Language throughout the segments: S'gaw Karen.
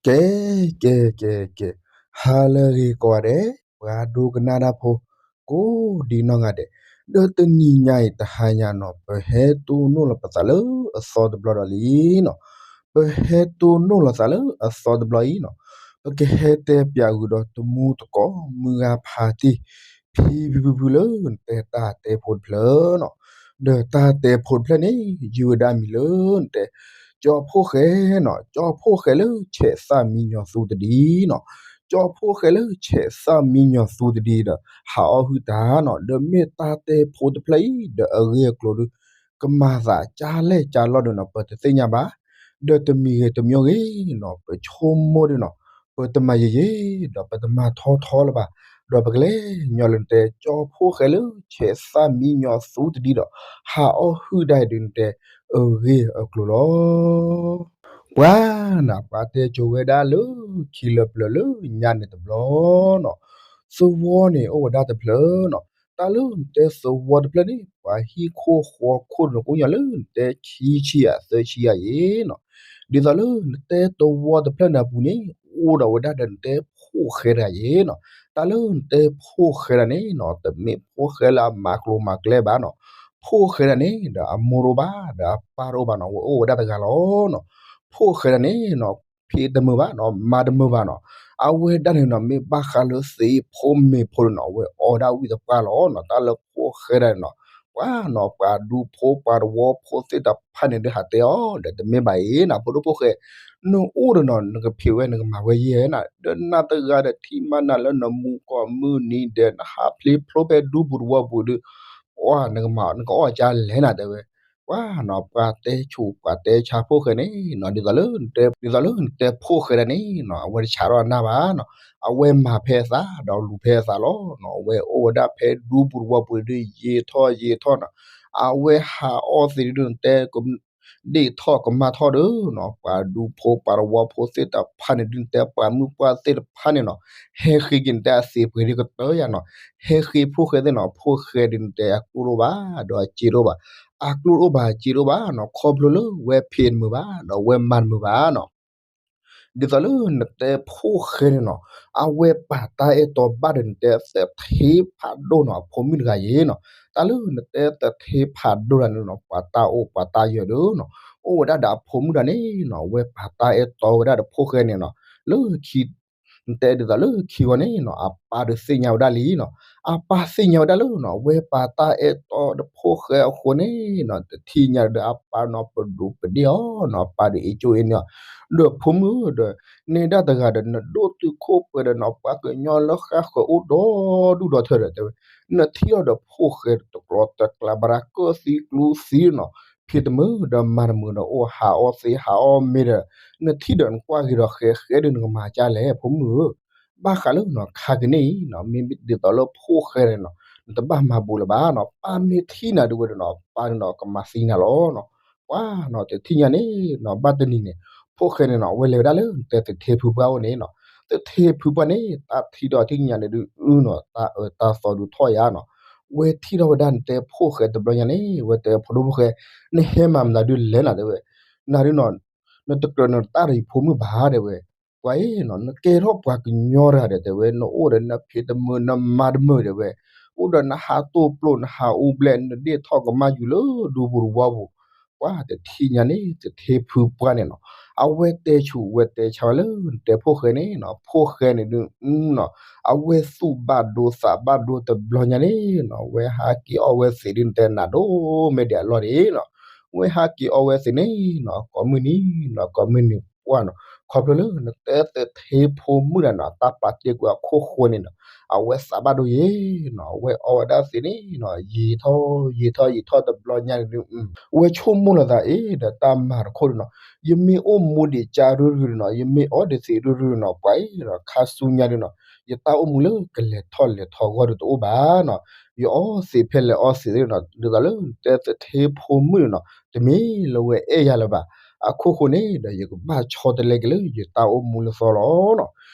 ကဲ ကဲ ကဲ ကဲ, ဟါလၢအဂ့ၤကိးဂၤဒဲး, ပှၤဒိကနၣ်တၢ်ဖိ ကိးဒံနီၢ်ဂၤဒဲး, ဒီးတနံၤညါအံၤတဟါညါနီၤ ပဟဲတိၢ်နီၣ်လီၤပသးလၢအသီတဘျီဒီးလံနီၤ, ပဟဲတိၢ်နီၣ်လီၤသးလၢအသီတဘျီအံၤနီၤ, ပကဟဲတဲပၠးဃုာ်ဒီးတမူတကိး မုၢ်ဂၤဖးတံၢ် ဖံဖံဖုဖုလၢနတဲတၢ်တဲဖိတဖျၢၣ်နီၤ, ဒီးတၢ်တဲဖိတဖျၢၣ်န့ၣ် ယုၢ်ဝဲဒၣ်မံၤလၢနတဲ ကၠီဖှိၣ်ဃဲနီၤ, ကၠီဖှိၣ်ဃဲလၢဆဲးသၣ်မံညီၤသူတဒံနီၤ, ကၠီဖှိၣ်ဃဲလၢဆဲးသၣ်မံညီၤသူတဒံဒီး ဟးအီၣ်ဟုၣ်တၢ်နီၤ, ဒီးမ့ၢ်တၢ်တဲဖိတဖျၢၣ်အံၤ ဒီးအဂ့ၢ်အကျိၤဒီး ကမၤသးကၢ်လဲၢ်ကၢ်လီၢ်ဒီးနီၤ ပတသ့ၣ်ညါဘၣ်, ဒီးတမံၤဂ့ၤတမံၤဂ့ၤနီၤ ပဆိကမိၣ်ဒီးနီၤ ပတမၤယံာ်ယံာ် ဒီးပတမၤထီထီလၢၤဘၣ်, ဒီးပကလဲၤညီလၢနတဲ ကၠီဖှိၣ်ဃဲလၢဆဲးသၣ်မံညီၤသူတဒံဒီး ဟးအီၣ်ဟုၣ်တၢ်အံၤဒုးနတဲ အဂ့ၢ်အကျိၤလီၤ. ပှၤနီၤ ပှၤတဲကိးဝဲဒၣ်လၢခံလၢပျၢၤလၢညါန့ၣ်တဘျီနီၤ, သဝီန့ၣ်အိၣ်ဝဲဒၣ်တဖျၢၣ်နီၤ, တၢ်လၢနတဲသဝီတဖျၢၣ်န့ၣ် ပှၤဟံၣ်ခိၣ်ဃီခိၣ်ဒီးကိးညါလၢနတဲခံဆံယဲၢ်သၢဆံယဲၢ်အံၤနီၤ, ဒ်သိးလၢနတဲသဝီတဖျၢၣ်န့ၣ်အပူၤန့ၣ် အိၣ်ဒီးဝဲဒၣ်ဒီးနတဲဖှိၣ်ဃဲတဂၤအံၤနီၤ, တၢ်လၢနတဲဖှိၣ်ဃဲတဂၤန့ၣ်နီၤ တမ့ၢ်ဖှိၣ်ဃဲလၢအမၤကျိၤမၤကျဲဘၣ်နီၤ, ဖှိၣ်ဃဲတဂၤန့ၣ်ဒီးအမိၢ်တအိၣ်ဘၣ် ဒီးအပၢ်တအိၣ်ဘၣ်နီၤ, ဝဲအိၣ်ဝဲဒၣ်တဂၤလီၤနီၤ, ဖှိၣ်ဃဲတဂၤန့ၣ်နီၤ ဖံးတမုာ်ဘၣ်နီၤ မၤတမုာ်ဘၣ်နီၤ, အဝဲဒၣ်န့ၣ်နီၤ မ့ၢ်ဘၣ်ဃးလၢသ့ၣ်ဖိမ့ၢ်ဖိန့ၣ်နီၤ အဝဲအီၣ်ဝဲဒၣ်ဝံၣ်သပှၢ်လီၤနီၤ, တၢ်လၢဖှိၣ်ဃဲတဂၤန့ၣ်နီၤ, ပှၤနီၤ ပှၤဒူဖိပှၤသဝီဖိသ့ၣ်တဖၣ်န့ၣ်ဒုးဟးတဲအီၤဒီး တမ့ၢ်ဘၣ်အံၤနီၤ ဖိဒိၣ်ဖှိၣ်ဃဲ, နအိၣ်ဒီးနီၤ နကဖံးဝဲနကမၤဝဲယဲၢ်နီၤ, ဒီးနၤတဂၤဒီးထံၣ်မးနၤလၢနမူကီၢ်မုၢ်နံၤဒီး နဟးဖျ့ဖျိဖဲဒူပူၤသဝီပူၤဒုး ပှၤနကမၤ နကအီၣ်ကၢ်လဲၣ်နၤတဲဝဲ, ပှၤနီၤ ပှၤတဲဆူးပှၤတဲဆါဖှိၣ်ဃဲန့ၣ်နီၤ ဒ်သိးလၢ ဒ်သိးလၢနတဲဖှိၣ်ဃဲဒၣ်န့ၣ်နီၤ အဝဲတဆးထီၣ်အနၢ်ဘၣ်နီၤ, အဝဲမၤဖဲအသး ဒီးလူၤဖဲအသးလီၤနီၤ, အဝဲအိၣ်ဝဲဒၣ်ဖဲဒူပူၤသဝီပူၤဒုးယံာ်ထီၣ်ယံာ်ထီၣ်နီၤ, အဝဲဟးအီၣ်သ့ၣ်ဒုးနတဲ ဒ့ၣ်ထီၣ်ကမၣ်ထီၣ်ဒီးနီၤ ပှၤဒူဖိပှၤသဝီဖိသ့ၣ်တဖၣ်န့ၣ်ဒုးနတဲပှၤမုၣ်ပှၢ်သ့ၣ်တဖၣ်န့ၣ်နီၤ, ဟဲဃ့က့ၤနတဲအသ့ပှ့ၤဒုးကတၢၢ်ယၤနီၤ, ဟဲဃ့ဖှိၣ်ဃဲသ့ၣ်နီၤ, ဖှိၣ်ဃဲဒုးနတဲအကျိၣ်တအိၣ်ဘၣ် ဒီးအစ့တအိၣ်ဘၣ်, အကျိၣ်တအိၣ်ဘၣ်အစ့တအိၣ်ဘၣ်နီၤ, ခီဖျိလၢဝဲဖံးတမုာ်ဘၣ် ဒီးဝဲမၤတမုာ်ဘၣ်နီၤ ဒ်သိးလၢနတဲဖှိၣ်ဃဲန့ၣ်နီၤ, အဝဲပာ်တၢ်အဲၣ်တီဘၣ်ဒီးနတဲသထ့ဖးဒိၣ်နီၤ အဖိမုၣ်တဂၤအံၤနီၤ, တၢ်လၢနတဲသထ့ဖးဒိၣ်တဂၤန့ၣ်နီၤ ပှၤတၢ်အိၣ်ပှၤတၢ်ယၢၤဒီးနီၤ, အိၣ်ဝဲဒၣ်ဒီးအဖိမုၣ်တဂၤန့ၣ်နီၤ အဝဲပာ်တၢ်အဲၣ်တီဝဲဒၣ်ဒီးဖှိၣ်ဃဲန့ၣ်နီၤ, လၢခံ နတဲဒ်သိးလၢခံဂီၤန့ၣ်နီၤ အပၢ်ဒုးသ့ၣ်ညါဝဲဒၣ်လံနီၤ, အပၢ်သ့ၣ်ညါဝဲဒၣ်လၢနီၤ အဝဲပာ်တၢ်အဲၣ်တီဒီးဖှိၣ်ဃဲအဃိန့ၣ်နီၤ တထံၣ်ညါဒီးအပၢ်နီၤ ပဒိးပဒ့ၣ်အီၤနီၤ, အပၢ်ဒုးအ့ၣ်ကၠိအ့ၣ်န့ၢ်အီၤ, ဒီးဖိမုၣ်ဒီး နဲဒၣ်တဂၤဒီး နဒိၣ်တုာ်ခိၣ်ပှဲၤဒီးနီၤ ပှၤကညီလၢဃၣ်ဃၢၤအိၣ်ဒီဒူၣ်ဒီထၢဒီးတဲဝဲ, နထံၣ်အီၤဒီးဖှိၣ်ဃဲတကျီတကျါ ဘၣ်ဒၣ်ကၢၢ်သံကျူသံနီၤ, ဖံးတမုာ်ဒီးမၤတမုာ်ဒီး အိၣ်ဟးအီၣ်သ့ဟးအီၣ်မ့ၤဒီး နထံၣ်ဒီးနကွၢ်က့ၤဒီးဃဲဃဲဒီးနကမၤကၢ်လဲၣ် ဖိမုၣ်ဧၢ, ဘၣ်ဃးလၢနီၤ ခါကန့ၣ်အံၤနီၤ မ့မ့ၢ်ဒ်သိးလၢဖှိၣ်ဃဲန့ၣ်နီၤ နတဘၣ်မၤဘူးလၢၤဘၣ်နီၤ, ပၢ်မ့ၢ်ထံၣ်နၤဒုးဝဲဒီးနီၤ ပၢ်န့ၣ်နီၤ ကမၤသံနၤလီၤနီၤ, ပှၤနီၤ တထံၣ်ညါန့ၣ်နီၤ ဘၣ်တနံၤန့ၣ် ဖှိၣ်ဃဲန့ၣ်နီၤ အဝဲလဲၤဝဲဒၣ်လၢနတဲသထ့ဖုပှၢ်အိၣ်န့ၣ်နီၤ, သထ့ဖုပှၢ်န့ၣ် တၢ်ထံၣ်ဒီးထံၣ်ညါန့ၣ်ဒုးအုနီၤ တၢ်အၢတၢ်သီဒုးထီၣ်ယါနီၤ, ဝဲထံၣ်ထီၣ်ဝဲဒၣ်နတဲဖှိၣ်ဃဲတဘျီညါန့ၣ် ဝဲတဲဖိဒိၣ်ဖှိၣ်ဃဲ နဟဲမၤမနုၤဒုးလဲၣ်နၤတဲဝဲ, နၤဒုးနီၤ နတကြၢးနတၢ်ဒီးယဖိမုၣ်ဘၣ်တဲဝဲ, ပှၤအံၤနီၤ နကဲထီၣ်ပှၤကညီတဂၤဒီးတဲဝဲ နအိၣ်ဒီးနဖံးတမုာ်နမၤတမုာ်တဲဝဲ, အိၣ်ဒီးနဟးတိၢ်ပျိၢ်နဟးအူဘျဲၣ် နဒ့ၣ်ထီၣ်ကမၣ်ယူၤလၢဒူပူၤသဝီပူၤ, ပှၤတထံၣ်ညါန့ၣ် သထ့ဖုပှၢ်န့ၣ်နီၤ အဝဲတဲဆူးဝဲတဲဆါဝဲလၢနတဲဖှိၣ်ဃဲန့ၣ်နီၤ ဖှိၣ်ဃဲန့ၣ်ဒုးနီၤ အဝဲသူၣ်ဘၣ်ဒိသးဘၣ်ဒိတဘျီညါန့ၣ်နီၤ ဝဲဟးက့ၤအီၣ်ဝဲသ့ၣ်ဒုးနတဲနးဒိၣ်မဲာ်ဒဲးအလီၢ်န့ၣ်နီၤ ဝဲဟးက့ၤအီၣ်ဝဲသ့ၣ်န့ၣ်နီၤ ကိးမုၢ်နံၤနီၤ ကိးမုၢ်နံၤပှၢ်နီၤ ခီဖျိလၢနတဲသထ့ဖိမုၣ်တဂၤနီၤ တၢ်ပာ်တ့ၢ်ကွံာ်အခိၣ်ဃိန့ၣ်နီၤ အဝဲသးဘၣ်ဒိယဲနီၤ အဝဲအီၣ်ဝဲဒၣ်သ့ၣ်န့ၣ်နီၤ ယံာ်ထီၣ်ယံာ်ထီၣ်ယံာ်ထီၣ်တဘျီညါန့ၣ်ဒုး ဝဲဆိကမိၣ်လီၤသးအ့ၣ်ဒီးတၢ်မၤတခိၣ်ဒုးနီၤ ယမ့ၢ်အိၣ်မူဒံးကၢရုၢ်ရုၢ်နီၤ ယမ့ၢ်အီၣ်ဒံးသ့ၣ်ရုၢ်ရုၢ်နီၤ ပှၤအံၤနီၤ ခါဆူညါဒုးနီၤ ယတၢ်အိၣ်မူလၢကလဲၤထီၣ်လဲၤထီဂီၢ်ဒုးတအိၣ်ဘၣ်နီၤ ယအီၣ်သ့ၣ်ဖဲလဲၣ်အီၣ်သ့ၣ်သ့ၣ်နီၤ ဒ်သိးလၢနတဲသထ့ဖိမုၣ်န့ၣ်နီၤ တမ့ၢ်လၢဝဲအဲၣ်ယၤလၢၤဘၣ် အခိၣ်ဃိန့ၣ်ဒီး ယကဘၣ်ဆီတလဲက့ၤလၢယတၢ်အိၣ်မူလၢသီလီၤနီၤ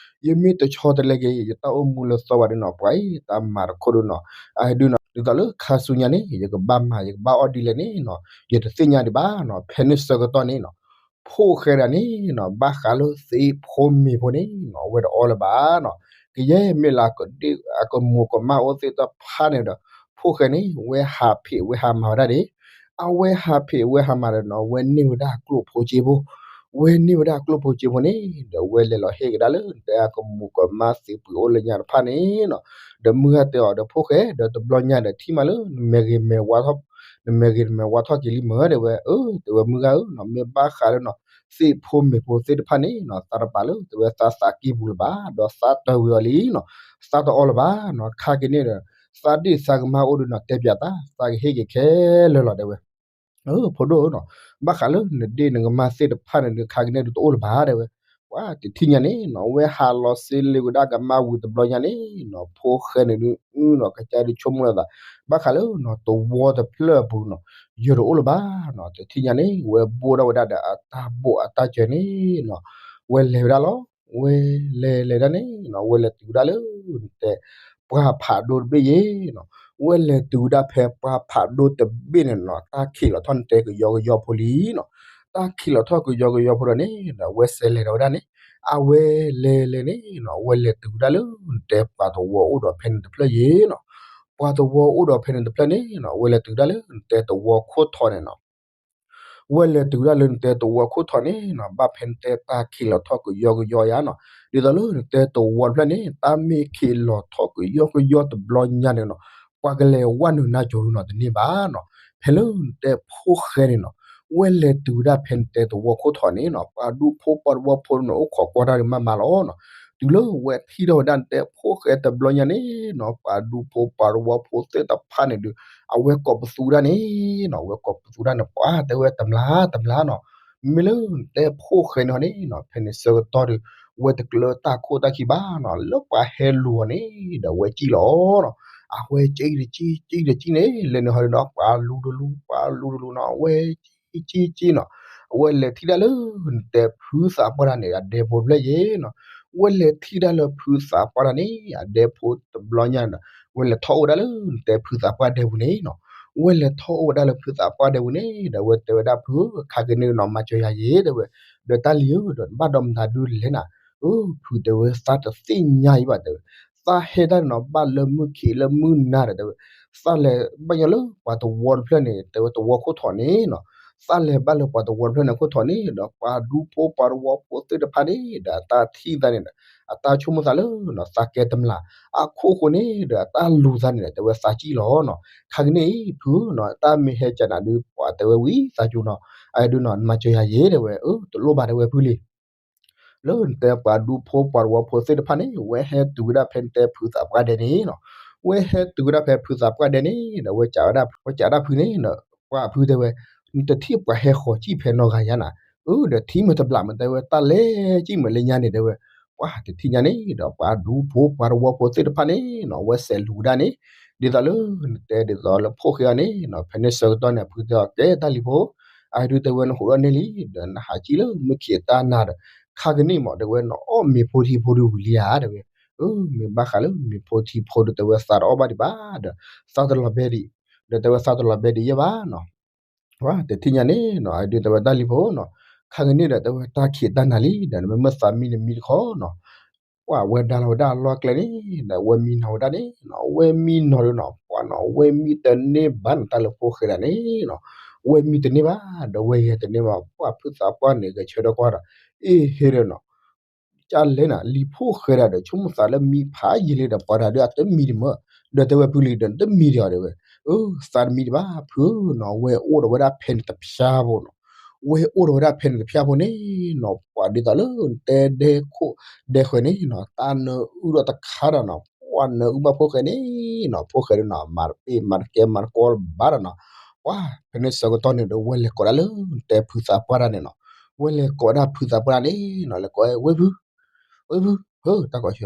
ယမ့ၢ်တဆီတလဲက့ၤ ယတၢ်အိၣ်မူလၢသီဘၣ်ဒုးနီၤ ပှၤအံၤ တၢ်မၤတခိၣ်ဒုးနီၤ အဒုးနီၤ ဒ်သိးလၢခါဆူညါန့ၣ် ယကဘၣ်မၤ ယကဘၣ်အီၣ်ဒ်လဲၣ်န့ၣ်နီၤ ယတသ့ၣ်ညါဒံးဘၣ်နီၤ ဖဲန့ၣ်ဆၢကတီၢ်န့ၣ်နီၤ ဖိၣ်ဃဲဒၣ်န့ၣ်နီၤ ဘၣ်ဃးလၢသ့ၣ်ဖိမ့ၤဖိန့ၣ်နီၤ အဝဲတအီလၢၤဘၣ်နီၤ. ကယဲၢ်မ့ၢ်လၢအကဒ့ၣ် အကမူးကမၣ်အိၣ်သ့ၣ်တဖၣ်န့ၣ်ဒီး ဖိၣ်ဃဲန့ၣ် ဝဲဟးဖံးဝဲဟးမၤဝဲဒၣ်န့ၣ်, အဝဲဟးဖံးဝဲဟးမၤဒီးနီၤ ဝဲန့ၢ်ဝဲဒၣ်ကျိၣ်ဖိစ့ဖိ, ဝဲန့ၢ်ဝဲဒၣ်ကျိၣ်ဖိစ့ဖိန့ၣ် ဒီးဝဲလဲၤလီၤဟ့ၣ်ကဒါလၢတဲအကမူးကမၣ်သ့ၣ်ပှ့ၤအိၣ်လၢညါတဖၣ်န့ၣ်နီၤ. ဒီးမုၢ်ဂၤတဲအီၤဒီး ဖိၣ်ဃဲ ဒီးတဘျီညါဒီးထံၣ်မးလၢ နမဲာ်ဂ့ၤမဲာ်ဝါထီၣ် နမဲာ်ဂ့ၤမဲာ်ဝါထီၣ်က့ၤလံမၢ တဲဝဲ, အၢ တဲဝဲ မုၢ်ဂၤဧၢနီၤ မ့ၢ်ဘၣ်ဃးလၢနီၤ သ့ၣ်ဖိမ့ၤဖိသ့ၣ်တဖၣ်န့ၣ်နီၤ သးတပာ်လၢတဲဝဲသးသးကံၢ်ပူၤလၢၤဘၣ် ဒီးသးတၢၢ်ဝံၤအီၤလံနီၤ, သးတအီလၢၤဘၣ်နီၤ. ခါက့ၤန့ၣ်ဒီး သးဒ့ၣ်သးကမၣ်အိၣ်ဒီးနီၤ တဲပၠးသး သးကဟ့ၣ်က့ၤခဲလၢာ်လီၤ တဲဝဲ. အၢ ဖိဒိၣ်ဧၢနီၤ ဘၣ်ဃးလၢနဒ့ၣ်နကမၣ်သ့ၣ်တဖၣ်န့ၣ်ဒီး ခါက့ၤန့ၣ်ဒီးတအိၣ်လၢၤဘၣ် တဲဝဲ. ပှၤတထံၣ်ညါန့ၣ်နီၤ ဝဲဟးလီၤစ့လ့ၤဝဲဒၣ်ကမၣ်ဝံၤတဘျီညါန့ၣ်နီၤ ဖိၣ်ဃဲန့ၣ်ဒုးနီၤ ကစၢ်ဒုးဆိကမိၣ်လီၤသး ဘၣ်ဃးလၢနီၤ သဝီတဖျၢၣ်အပူၤနီၤ ယတအိၣ်လၢၤဘၣ်နီၤ. တထံၣ်ညါန့ၣ် ဝဲဘိၣ်ဒၣ်ဝဲဒၣ်ဒီးအတၢ်ဘိၣ်အတၢ်စၢၤန့ၣ်နီၤ ဝဲလဲၤဝဲဒၣ်လီၤ. ဝဲလဲၤလဲၤဒၣ်န့ၣ်နီၤ ဝဲလဲၤတုၤဝဲဒၣ်လၢ တဲ ပှၢ်ဖးဒိၣ်တဘ့ၣ်ယဲနီၤ, ဝဲလဲၤတုၤဝဲဒၣ်ဖဲပှၢ်ဖးဒိၣ်တဘ့ၣ်န့ၣ်နီၤ တၢ်ခံးလီၤထီၣ်န့ၣ်တဲကယီကယီဖိလံနီၤ. တၢ်ခံးလီၤထီၣ်ကယီကယီဖိဒီးန့ၣ်ဒီး ဝဲစဲးလဲၤဒီးဝဲဒၣ်န့ၣ် အဝဲလဲၤလဲၤန့ၣ်နီၤ ဝဲလဲၤတုၤဝဲဒၣ်လၢ နတဲပှၤသဝီအိၣ်ဒီးဖဲန့ၣ်တဖျၢၣ်ယဲနီၤ, ပှၤသဝီအိၣ်ဒီးဖဲန့ၣ်တဖျၢၣ်န့ၣ်နီၤ ဝဲလဲၤတုၤဝဲဒၣ်လၢ နတဲသဝီခိၣ်ထီးန့ၣ်နီၤ ဝဲလဲၤတုၤဝဲဒၣ်လၢနတဲသဝီခိၣ်ထီးန့ၣ်နီၤ ဘၣ်ဖဲနတဲတၢ်ခံးလီၤထီၣ်ကယီကယီယါနီၤ, ဒ်သိးလၢနတဲသဝီတဖျၢၣ်န့ၣ် တၢ်မ့ၢ်ခံးလီၤထီၣ်ကယီကယီတဘျီညါန့ၣ်နီၤ ပှၤကလဲၤဝဲနုာ်နါကၠိၤဒုနီၤ တန့ၢ်ဘၣ်နီၤ. ဖဲလၢနတဲဖိၣ်ဃဲန့ၣ်နီၤ ဝဲလဲၤတုၤဝဲဒၣ်ဖဲနတဲသဝီခိၣ်ထီးန့ၣ်နီၤ ပှၤဒူဖိပှၤသဝီဖိန့ၣ် အိၣ်ခိးကွၢ်တၢ်ဒုးမးမးလီၤနီၤ. တုၤလၢဝဲထံၣ်ထီၣ်ဝဲဒၣ်နတဲဖိၣ်ဃဲတဘျီညါန့ၣ်နီၤ ပှၤဒူဖိပှၤသဝီဖိသ့ၣ်တဖၣ်န့ၣ်ဒုး အဝဲကိးပသူဒၣ်န့ၣ်နီၤ အဝဲကိးပသူဒၣ်န့ၣ် ပှၤတဲဝဲတမျၢ်တမျၢ်နီၤ မ့ၢ်လၢနတဲဖိၣ်ဃဲန့ၣ်ဟီန့ၣ်နီၤ ဖဲန့ၣ်ဆၢကတီၢ်ဒီး ဝဲတကျၢၤတၢ်ခိၣ်တၢ်ခံဘၣ်နီၤ လၢပှၤဟဲလူၤအီၤန့ၣ်ဒီး ဝဲစံၣ်လီၤနီၤ. အဝဲစံၣ်တစံၣ် စံၣ်တစံၣ်န့ၣ် လဲၤနုာ်ဟီန့ၣ်ဒီး ပှၤလူၤတလူၤ ပှၤလူၤတလူၤနီၤ အဝဲစံၣ်စံၣ်စံၣ်နီၤ အဝဲလဲၤထံၣ်ဒၣ်လၢ နတဲဖုသးပှၢ်တၢ်န့ၣ် အဒဲဖိတဖျၢၣ်ယဲနီၤ. ဝဲလဲၤထံၣ်ဒၣ်လၢဖုသးပှၢ်တၢ်န့ၣ် အဒဲဖိတဘျီညါန့ၣ်ဒီး ဝဲလဲၤထီၣ်အိၣ်ဝဲဒၣ်လၢနတဲဖုသးပှၢ်ဒဲပူၤန့ၣ်နီၤ. ဝဲလဲၤထီၣ်အိၣ်ဝဲဒၣ်လၢဖုသးပှၢ်ဒဲပူၤန့ၣ်ဒီး ဝဲတဲဝဲဒၣ်ဖုဧၢ ခါက့ၤန့ၣ်နီၤ မၤစၢၤယၤယဲ တဲဝဲ. ဒီးတၢ်လံၤဧၢ ဒီးနဘၣ်ဒီးမတၤဒုလဲၣ်နၤ. အၢ ဖုတဲဝဲသးတသ့ၣ်ညါအံၤဘၣ်တဲဝဲ. သးဟဲတၢ်န့ၣ်နီၤ ဘၣ်လၢမုၢ်ခံးလၢမုၢ်နၤဒီးတဲဝဲ သးလဲၤဘၣ်ညီလၢပှၤသဝီတဖျၢၣ်န့ၣ် တဲဝဲသဝီခိၣ်ထီးန့ၣ်နီၤ. သးလဲၤဘၣ်လၢပှၤသဝီတဖျၢၣ်န့ၣ်ခိၣ်ထီးန့ၣ်ဒီး ပှၤဒူဖိပှၤသဝီဖိသ့ၣ်တဖၣ်န့ၣ်ဒီး အတၢ်ထံၣ်သးန့ၣ်ဒီး အတၢ်ဆိကမိၣ်သးလၢနီၤ သးကဲတမျၢ် အခိၣ်ဃိန့ၣ်ဒီး အတၢ်လူၤသးန့ၣ်ဒီး တဲဝဲသးစံၣ်လီၤနီၤ. ခါက့ၤန့ၣ်အံၤ ဖုဧၢနီၤ တၢ်မ့ၢ်ဟဲကနၤဒုး ပှၤတဲဝဲဝံၤသးစူၤနီၤ အဒုနီၤ နမၤစၢၤယၤယဲ တဲဝဲ. အၢ တလိၣ်ဘၣ်တဲဝဲဖုလံ လၢနတဲပှၤဒူဖိပှၤသဝီဖိသ့ၣ်တဖၣ်န့ၣ် ဝဲဟဲတုၤဝဲဒၣ်ဖဲနတဲဖုသးပှၢ်ဒဲန့ၣ်နီၤ. ဝဲဟဲတုၤဝဲဒၣ်ဖဲဖုသးပှၢ်ဒဲန့ၣ်ဒီး ဝဲကးဝဲဒၣ် ဝဲကးဒၣ်ဖုန့ၣ်ဒီး ပှၤဖုတဲဝဲ နတထံၣ်ပှၤဟဲဃီၤစံၣ်ဖဲနီၢ်ဂၤယါနၤ. အၢ ဒီးထံမ့ၢ်တဘျးမ့ၢ်တဲဝဲ တၢ်လဲၤစံၣ်မ့ၢ်လၢညါန့ၣ်တဲဝဲ. ပှၤတထံၣ်ညါန့ၣ်ဒီး ပှၤဒူဖိပှၤသဝီဖိသ့ၣ်တဖၣ်န့ၣ်နီၤ ဝဲစဲးလူၤဝဲဒၣ်န့ၣ် ဒ်သိးလၢနတဲဒ်သိးလၢဖိၣ်ဃဲအီၤန့ၣ်နီၤ ဖဲန့ၣ်ဆၢကတီၢ်န့ၣ် ဖုတဲအီၤ ကဲတၢ်လံၤဖိ အဒုတဲဝဲနဟူးထီၣ်န့ၢ်လံ ဒီးနဟးစံၣ်လၢမုၢ်ခံးတၢ်နၤဒီး ခါကန့ၣ်မး တဲဝဲနအီၣ်မ့ၤဖိထံဖိဒုဝံၤလံဧါ တဲဝဲ. အၢ မ့ၢ်ဘၣ်ဃးလၢမ့ၤဖိထံဖိဒီး တဲဝဲသးတအီၣ်ဘၣ်ဒံးဘၣ်ဒီး သးတလီၤဘဲဒံး ဒီးတဲဝဲသးတလီၤဘဲဒံးယဲၢ်ဘၣ်နီၤ. ပှၤတထံၣ်ညါန့ၣ်နီၤ အဒုတဲဝဲတၢ်လံၤဖိနီၤ ခါကန့ၣ်ဒီး တဲဝဲတၢ်ခံးတၢ်နၤလံ ဒီးနမ့ၢ်မ့ၢ်သးမံနမံတခီနီၤ ပှၤဝဲဒါလီၤဝဲဒၣ်အလီၢ်ကျဲန့ၣ် ဒီးဝဲမံနီၤဝဲဒၣ်န့ၣ်နီၤ ဝဲမံနီၤဒီးနီၤ ပှၤနီၤ ဝဲမံတန့ၢ်ဘၣ်နတၢ်လၢဖိၣ်ဃဲဒၣ်န့ၣ်နီၤ ဝဲမံတန့ၢ်ဘၣ် ဒီးဝဲယဲတန့ၢ်ဘၣ် ပှၤဖုသးပှၢ်န့ၣ် ဂဲၤဆၢထၢၣ်ကွၢ်ဒီး အ့ဟ့ဒီးနီၤ ကလဲၣ်နၤ လံၤဖိၣ်ဃဲဒၣ်ဒီး ဆိကမိၣ်သးလၢမံဖးယံာ်လံဒီး ပှၤဒၣ်ဒုးအတမံဒံးမၢ ဒီးတဲဝဲဖုလံဒီး နတမံဒံးအီၤတဲဝဲ အၢ သးတမံဒံးဘၣ် ဖုနီၤ ဝဲအိၣ်ဒီးဝဲဒၣ်ဖဲန့ၣ်တဖျၢၣ်ဖိနီၤ ဝဲအိၣ်ဒီးဝဲဒၣ်ဖဲန့ၣ်တဖျၢၣ်ဖိန့ၣ်နီၤ ပှၤဒ်သိးလၢနတဲဒဲခိၣ်ဒဲဃဲန့ၣ်နီၤ တၢ်နၢအုၣ်ဒီးတခါဒီးနီၤ ပှၤနၢအုၣ်ဘၣ်ဖိၣ်ဃဲန့ၣ်နီၤ ဖိၣ်ဃဲန့ၣ်နီၤ မၤတပ့ၢ်မၤတကဲမၤတကီလၢၤဘၣ်ဒီးနီၤ ပှၤဖဲန့ၣ်ဆၢကတီၢ်န့ၣ်ဒီး ဝဲလဲၤကိးဒၣ်လၢနတဲဖုသးပှၢ်ဒၣ်န့ၣ်နီၤ ဝဲလဲၤကိးဒၣ်ဖုသးပှၢ်ဒၣ်န့ၣ်နီၤ လဲၤကိးဝဲဖု ဝဲဖု ဖု တၢ်ကိးဆၢ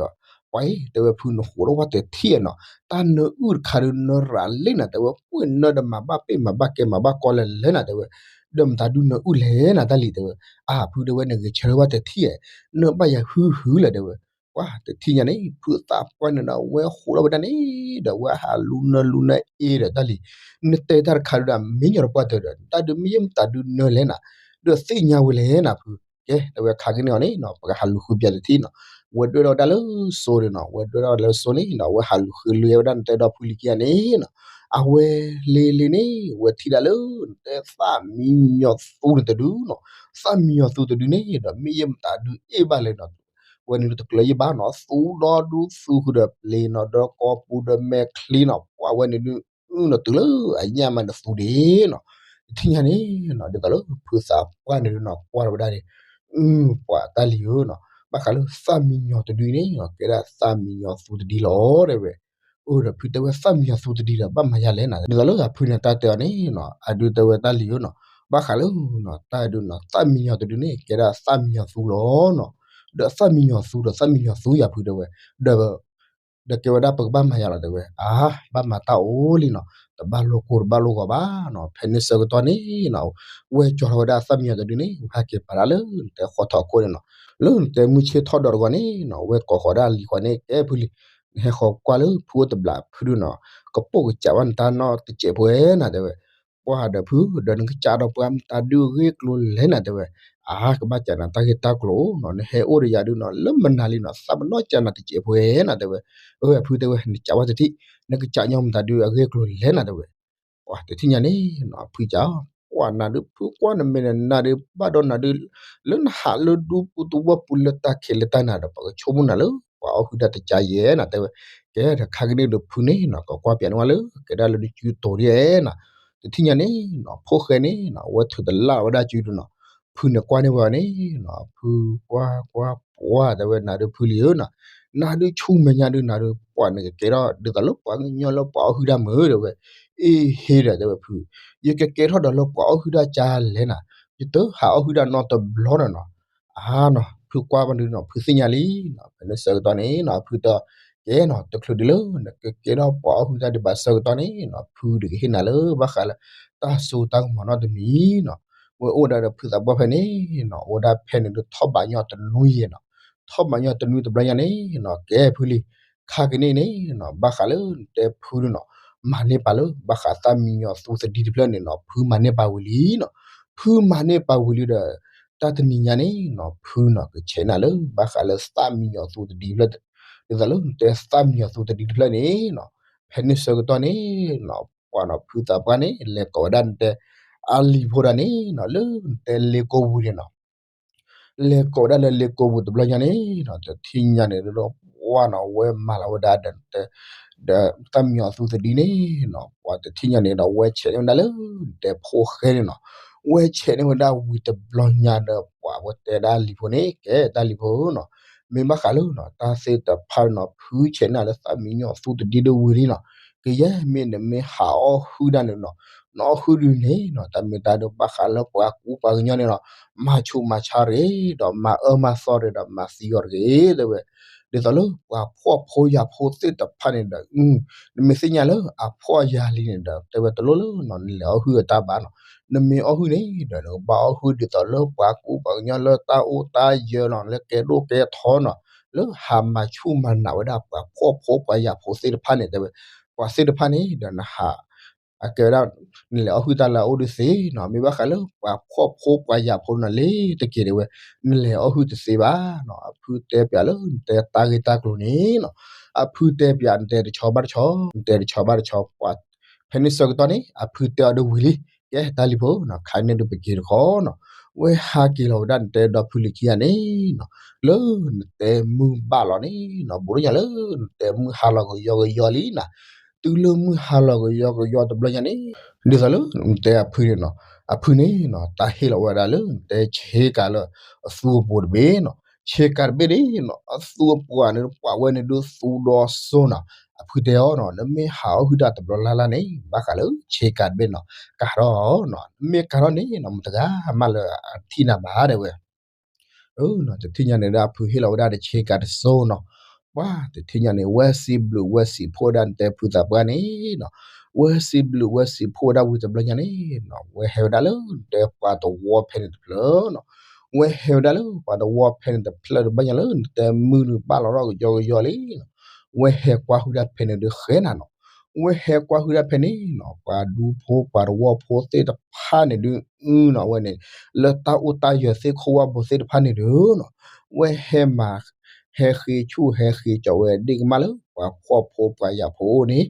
ပှၤအံၤ တဲဝဲဖုနဃိးထီၣ်ဝဲတထံၣ်နီၤ တၢ်နၢအုၣ်တခါဒီးနရၤလံနၤ တဲဝဲ ပှ့ၤနၢဒီးမၤဘၣ်ပ့ၢ်မၤဘၣ်ကဲမၤဘၣ်ကီလဲၣ်လဲၣ်နၤ တဲဝဲ ဒီးမတၤဒုနၢအုၣ်လဲၣ်နၤတၢ်လံၤ တဲဝဲ အၢ ဖုတဲဝဲ နဂဲၤဆၢထၢၣ်ဝဲတထံၣ် နဘၣ်ယၤဟုဟုလၢၤ တဲဝဲ ပှၤတထံၣ်ညါန့ၣ် ဖုသးပှၢ်န့ၣ်ဒီး ဝဲဃိးထီၣ်ဝဲဒၣ်န့ၣ်ဒီး ဝဲဟးလူနၢလူနၢအ့ဒီးတၢ်လံၤ နတဲတၢ်တခါဒီး မ့ၢ်ညီတပှၢ်တၢၢ်ဒီး တၢ်ဒုးမ့ၢ်ယဲၢ်မတၤဒုနၢလဲၣ်နၤ ဒီးသ့ၣ်ညါဝဲလဲၣ်နၤဖု, ကဲ တဲဝဲခါကန့ၣ်အီၤန့ၣ်နီၤ ပကဟးလူၤဃုပၠးတထံၣ်နီၤ, ဝဲဒွဲၣ်ထီၣ်ဝဲဒၣ်လၢစိန့ၣ်နီၤ, ဝဲဒွဲၣ်ထီၣ်ဝဲဒၣ်လၢစိန့ၣ်နီၤ, ဝဲဟးလူၤဃုလၢဝဲဒၣ်နတဲဒီဖုလံၤခံဂၤန့ၣ်နီၤ, အဝဲလ့လ့န့ၣ် ဝဲထံၣ်ဒၣ်လၢ နတဲသၣ်မံညီၤသူန့ၣ်တဒုနီၤ, သၣ်မံညီၤသူတဒုန့ၣ်ဒီး မ့ၢ်ယဲၢ်မတၤဒုအ့ၣ်ဘၣ်လဲၣ်နီၤ, ဝဲန့ၣ်ဒုတကျၢၤယဲၢ်ဘၣ်နီၤ, သူဒီဒူသူဃုာ်ဒီးပျ့ၤနီၤ, ဒီးကိာ်ပူၤဒီးမဲာ်ချံနီၤ, ပှၤဝဲန့ၣ်ဒု အုနီၤတုၤလၢအညၣ်မးနသူဒ့နီၤ, တထံၣ်ညါန့ၣ်နီၤ ဒ်သိးလၢဖုသးပှၢ်န့ၣ်ဒုနီၤ ကွၢ်ထီၣ်ဝဲဒၣ်န့ၣ်, အု ပှၤတၢ်လံၤဧၢနီၤ, ဘၣ်ဃးလၢသၣ်မံညီၤတဒုန့ၣ်နီၤ ကဲဒၣ်သၣ်မံညီၤသူတဒုလီၤတဲဝဲ, အၢဒီးဖုတဲဝဲသၣ်မံညီၤသူတဒုဒီးဘၣ်မၤယၤလဲၣ်နီၤ, ဒ်သိးလၢအဖုန့ၣ်တၢ်တဲအီၤန့ၣ်နီၤ အဒုတဲဝဲတၢ်လံၤဧၢနီၤ, ဘၣ်ဃးလၢနီၤ တၢ်ဒုနီၤ သၣ်မံညီၤတဒုန့ၣ် ကဲဒၣ်သၣ်မံညီၤသူလီၤနီၤ, ဒီးသၣ်မံညီၤသူဒီးသၣ်မံညီၤသူယၤဖုတဲဝဲ, ဒီး ဒီးကဲဝဲဒၣ်ပကဘၣ်မၤယၤလီၤတဲဝဲ, အါ ဘၣ်မၤတၢ်အိၣ်လံနီၤ, တဘၣ်လိာ်ကိၢ်တဘၣ်လိာ်ဂီၤဘၣ်နီၤ, ဖဲန့ၣ်ဆၢကတီၢ်န့ၣ်နီၤ ဝဲကၠီထီၣ်ဝဲဒၣ်သၣ်မံညီၤတဒုန့ၣ် ဝဲဟဲက့ၤပာ်ဒၣ်လၢနတဲဃီထီၣ်ခိၣ်န့ၣ်နီၤ, လၢနတဲမုၢ်ဆ့ၣ်ထီၣ်ဒီးတဂီၤန့ၣ်နီၤ ဝဲကိးဃီၤဒၣ်လံၤဃီန့ၣ် ကဲဖုလံၤ, နဟဲဃီၤကွၢ်လၢဖုအိၣ်တဘျးဖုဒုနီၤ, ကပိာ်ကစးဘၣ်နတၢ်နီၢ်တစဲးဖိဝဲနၤတဲဝဲ ပှၢ်ဒီးဖု ဒီးနကစးဒီးပှၤမတၤဒုအဂ့ၢ်ကျိၤလဲၣ်နၤတဲဝဲ, အါ ကဘၣ်စးနၤတၢ်ဂ့ၢ်တၢ်ကျိၤနီၤ, နဟဲအိၣ်ဒီးယၤဒုနီၤ လၢမနၤလံနီၤ သးပနီၣ်စးနၤတစဲးဖိဝဲနၤတဲဝဲ, အၢ အဖုတဲဝဲ နစးဝဲတထံၣ် နကစးညီမတၤဒုအဂ့ၢ်ကျိၤလဲၣ်နၤတဲဝဲ, ပှၢ်တထံၣ်ညါန့ၣ်နီၤ အဖုကး ပှၢ်နၤဒုဖုကွၢ်နမဲာ်နၤဒု ဘၣ်ဒီးနၤဒု လၢနဟးလၢဒူပူၤသဝီပူၤလၢတၢ်ခံးလၢတၢ်နၤဒီး ပှၤကဆိကမိၣ်နၤလၢ ပှၤအီၣ်ဟုၣ်တၢ်တကးယဲၢ်နၤတဲဝဲ, ကဲဒီးခါကန့ၣ်ဒီးဖုန့ၣ်နီၤ ကကွၢ်ပၠးန့ၢ်ဝဲလၢ ကဲဒၣ်လၢနစုတိၤဒ်နီၤ, တထံၣ်ညါန့ၣ်နီၤ ဖိၣ်ဃဲန့ၣ်နီၤ အဝဲထုးတလၢ်ဝဲဒၣ်စုဒုနီၤ, ဖုန့ၣ်ကွၢ်န့ၢ်ဝဲအီၤန့ၣ်နီၤ ဖုကွၢ်ကွၢ်ပှၢ်တဲဝဲ နၤဒုဖုလံၤဧၢနီၤ, နၤဒုဆူမဲာ်ညါဒု နၤဒုပှၢ်နကကဲထီၣ်ဒ်သိးလၢပှၤကညီလၢပှၤအီၣ်ဟုၣ်တၢ်မုာ်တဲဝဲ, အ့ဟ့ဒီးတဲဝဲဖု, ယကကဲထီၣ်ဒီးလၢပှၤအီၣ်ဟုၣ်တၢ်ကါလဲၣ်နၤ, ယတဟးအီၣ်ဟုၣ်တၢ်နီတဘျီနီၤနီၤ, အါနီၤ ဖုကွၢ်ဘၣ်ဒုနီၤ ဖုသ့ၣ်ညါလံနီၤ, ဖဲန့ၣ်ဆၢကတီၢ်န့ၣ်နီၤ ဖုတဲအီၤ ကဲနီၤ တချုးဒုလၢ နကကဲထီၣ်ပှၤအီၣ်ဟုၣ်တၢ်ဒံးဘၣ်ဆၢကတီၢ်န့ၣ်နီၤ ဖုဒုးကဟ့ၣ်နၤလၢဘၣ်ဃးလၢ တၢ်စိတၢ်ကမီၤနီတမံၤနီၤ, ဝဲအိၣ်ဒၣ်ဒီးဖုသးပှၢ်ဖဲန့ၣ်နီၤ အိၣ်ဒၣ်ဖဲန့ၣ်ဒုးထီၣ်ဘးညီတနွံယဲၢ်နီၤ, ထီၣ်ဘးညီတနွံတဘျီညါန့ၣ်နီၤ ကဲဖုလံၤ, ခါကန့ၣ်န့ၣ်နီၤ ဘၣ်ဃးလၢနတဲဖုဒုနီၤ မၤန့ၢ်ပာ်လၢ ဘၣ်ဃးသၣ်မံညီၤသူတဒံတဖျၢၣ်န့ၣ်နီၤ ဖုမၤန့ၢ်ပာ်ဝံၤလံနီၤ, ဖုမၤန့ၢ်ပာ်ဝံၤလံဒီး တၢ်တနံၤညါန့ၣ်နီၤ ဖုနီၤ ကဆဲးနၤလၢ ဘၣ်ဃးလၢသၣ်မံညီၤသူတဒံတဖျၢၣ်, ဒ်သိးလၢနတဲသၣ်မံညီၤသူတဒံတဖျၢၣ်န့ၣ်နီၤ, ဖဲန့ၣ်ဆၢကတီၢ်န့ၣ်နီၤ ပှၤနီၤ ဖုသးပှၢ်န့ၣ် လဲၤကိးဝဲဒၣ်နတဲ အလံၤဖိဒၣ်န့ၣ်နီၤ လၢနတဲလ့ကိပူၤန့ၣ်နီၤ လဲၤကိးဝဲဒၣ်လၢလ့ကိပူၤတဘျီညါန့ၣ်နီၤ တထံၣ်ညါန့ၣ်ဒီး ပှၢ်နီၤ ဝဲမၤလီၤဝဲဒၣ်ဒီး ဒီးသၣ်မံညီၤသူတဒံန့ၣ်နီၤ ပှၤတထံၣ်ညါန့ၣ်ဒီး ဝဲဆဲးန့ၢ်ဝဲဒၣ်လၢ နတဲဖိၣ်ဃဲန့ၣ်နီၤ, ဝဲဆဲးန့ၢ်ဝဲဒၣ်ဝံၤတဘျီညါဒီး ပှၤဝဲတဲဒၣ်လံၤဖိန့ၣ် ကဲတၢ်လံၤဖိနီၤ, မ့ၢ်ဘၣ်ဃးလၢနီၤ တၢ်သ့ၣ်တဖၣ်နီၤ ဖုဆဲးန့ၢ်လၢသၣ်မံညီၤသူတဒံဒီးဝံၤလံနီၤ, ကယဲၢ်မ့ၢ်နမ့ၢ်ဟးအီၣ်ဟုၣ်ဒၣ်န့ၣ်နီၤ နအီၣ်ဟုၣ်ဒုန့ၣ်နီၤ တၢ်မ့ၢ်တၢ်ဒုးဘၣ်ဃးလၢပှၤကူပှၤကညီန့ၣ်နီၤ မၤဆူးမၤဆါတဂ့ၤ ဒီးမၤအၢမၤသီတဂ့ၤ ဒီးမၤသံအီၤတဂ့ၤ တဲဝဲ, ဒ်သိးလၢပှၤဖှီၣ်ဖိယာ်ဖိသ့ၣ်တဖၣ်န့ၣ်ဒီး နမ့ၢ်သ့ၣ်ညါလၢအဖှီၣ်ယာ်လံန့ၣ်ဒီး တဲဝဲတလိၣ်လၢနီၤ နလဲၤအီၣ်ဟုၣ်အတၢ်ဘၣ်နီၤ, နမ့ၢ်အီၣ်ဟုၣ်န့ၣ်ဒီး နကဘၣ်အီၣ်ဟုၣ်ဒ်သိးလၢပှၤကူပှၤကညီလၢတၢ်အိၣ်တၢ်ယၢၤနီၤ လၢကဲဒိၣ်ကဲထီနီၤ, လၢဟးမၤဆူၣ်မၤနးဝဲဒၣ်ပှၤဖှီၣ်ဖိပှၤယာ်ဖိသ့ၣ်တဖၣ်န့ၣ် တဲဝဲ, ပှၤသ့ၣ်တဖၣ်န့ၣ်ဒီးနဟး အကဲဝဲဒၣ် နလဲၤအီၣ်ဟုၣ်တၢ်လၢအအိၣ်ဒုးသ့နီၤ, မ့ၢ်ဘၣ်ဃးလၢပှၤဖှီၣ်ဖိပှၤယာ်ဖိနီၤ လ့ၤတက့ၤတဲဝဲ, နလဲၤအီၣ်ဟုၣ်တသ့ဘၣ်နီၤ, အဖုတဲပၠးလၢနတဲတၢ်ဂ့ၢ်တၢ်ကျိၤန့ၣ်နီၤ, အဖုတဲပၠးနတဲတဆီဘၣ်တဆီ, နတဲတဆီဘၣ်တဆီ, ပှၤဖဲန့ၣ်ဆၢကတီၢ်န့ၣ် အဖုတဲအီၤဒုးဝံၤလံ, ကဲတၢ်လံၤဖိနီၤ ခါန့ၣ်ဒုးပက့ၤတခီနီၤ, ဝဲဟးက့ၤလီၤဝဲဒၣ်နတဲဒီဖုလံၤခံဂၤန့ၣ်နီၤ, လၢနတဲမုၢ်ဘၣ်လီၤန့ၣ်နီၤ, ဘူးဒိၣ်ညါလၢနတဲမုၢ်ဟါလီၤကယီကယီလံနီၤ, တုၤလၢမုၢ်ဟါလီၤကယီကယီတဘျီညါန့ၣ်, ဒ်သိးလၢနတဲအဖုန့ၣ်နီၤ, အဖုန့ၣ်နီၤ တၢ်ဟ့ၣ်လီၤဝဲဒၣ်လၢနတဲဆ့ကၤလၢအသူအပူၤတဘ့ၣ်နီၤ, ဆ့ကၤတဘ့ၣ်န့ၣ်နီၤ အသူအပူၤန့ၣ် ပှၤဝဲန့ၣ်ဒုးသူဒီးစိနီၤ, အဖုတဲအီၤနီၤ နမ့ၢ်ဟးအီၣ်ဟုၣ်တၢ်တဘျီလၢ်လၢ်န့ၣ် ဘၣ်ဃးလၢဆ့ကၤတဘ့ၣ်နီၤ, ကၤထီၣ်နီၤ, နမ့ၢ်ကၤထီၣ်န့ၣ်နီၤ မတဂၤမးလၢအထံၣ်နၤဘၣ်တဲဝဲ တထံၣ်ညါန့ၣ်ဒၣ်အဖုဟ့ၣ်လီၤဝဲဒၣ်တဆ့ကၤတစိနီၤ, ပှၤတထံၣ်ညါန့ၣ် ဝဲစံးဘျုးဝဲစံးဖှိၣ်ဝဲဒၣ်နတဲဖုသးပှၢ်န့ၣ်နီၤ, ဝဲစံးဘျုးဝဲစံးဖှိၣ်ဝဲဒၣ်ဝံၤတဘျီညါန့ၣ်နီၤ, ဝဲဟဲဝဲဒၣ်လၢနတဲပှၤတဝီဖဲန့ၣ်တဖျၢၣ်နီၤ, ဝဲဟဲဝဲဒၣ်လၢပှၤတဝီဖဲန့ၣ်တဖျၢၣ်တဘျီညါလၢ နတဲမုၢ်နုာ်ဘၣ်လီၤထီၣ်ကယီကယီလံနီၤ, ဝဲဟဲကွၢ်ဟုၣ်ဒၣ်ဖဲန့ၣ်ဒုးဃဲနၤနီၤ, ဝဲဟဲကွၢ်ဟုၣ်ဒၣ်ဖဲန့ၣ်နီၤ ပှၤဒူဖိပှၤတဝီဖိသ့ၣ်တဖၣ်န့ၣ်ဒုးနီၤ အဝဲန့ၣ် လၢတၢ်အိၣ်တၢ်ယၢၤသ့ၣ်ခိၣ်ဝၣ်ဘိသ့ၣ်တဖၣ်န့ၣ်ဒီးနီၤ ဝဲဟဲမၤ ဟဲဃ့ဆူၣ်ဟဲဃ့ကၠီဝဲဒ့ၣ်ကမၣ်လၢပှၤဖှီၣ်ဖိပှၤယာ်ဖိအအိၣ်န့ၣ်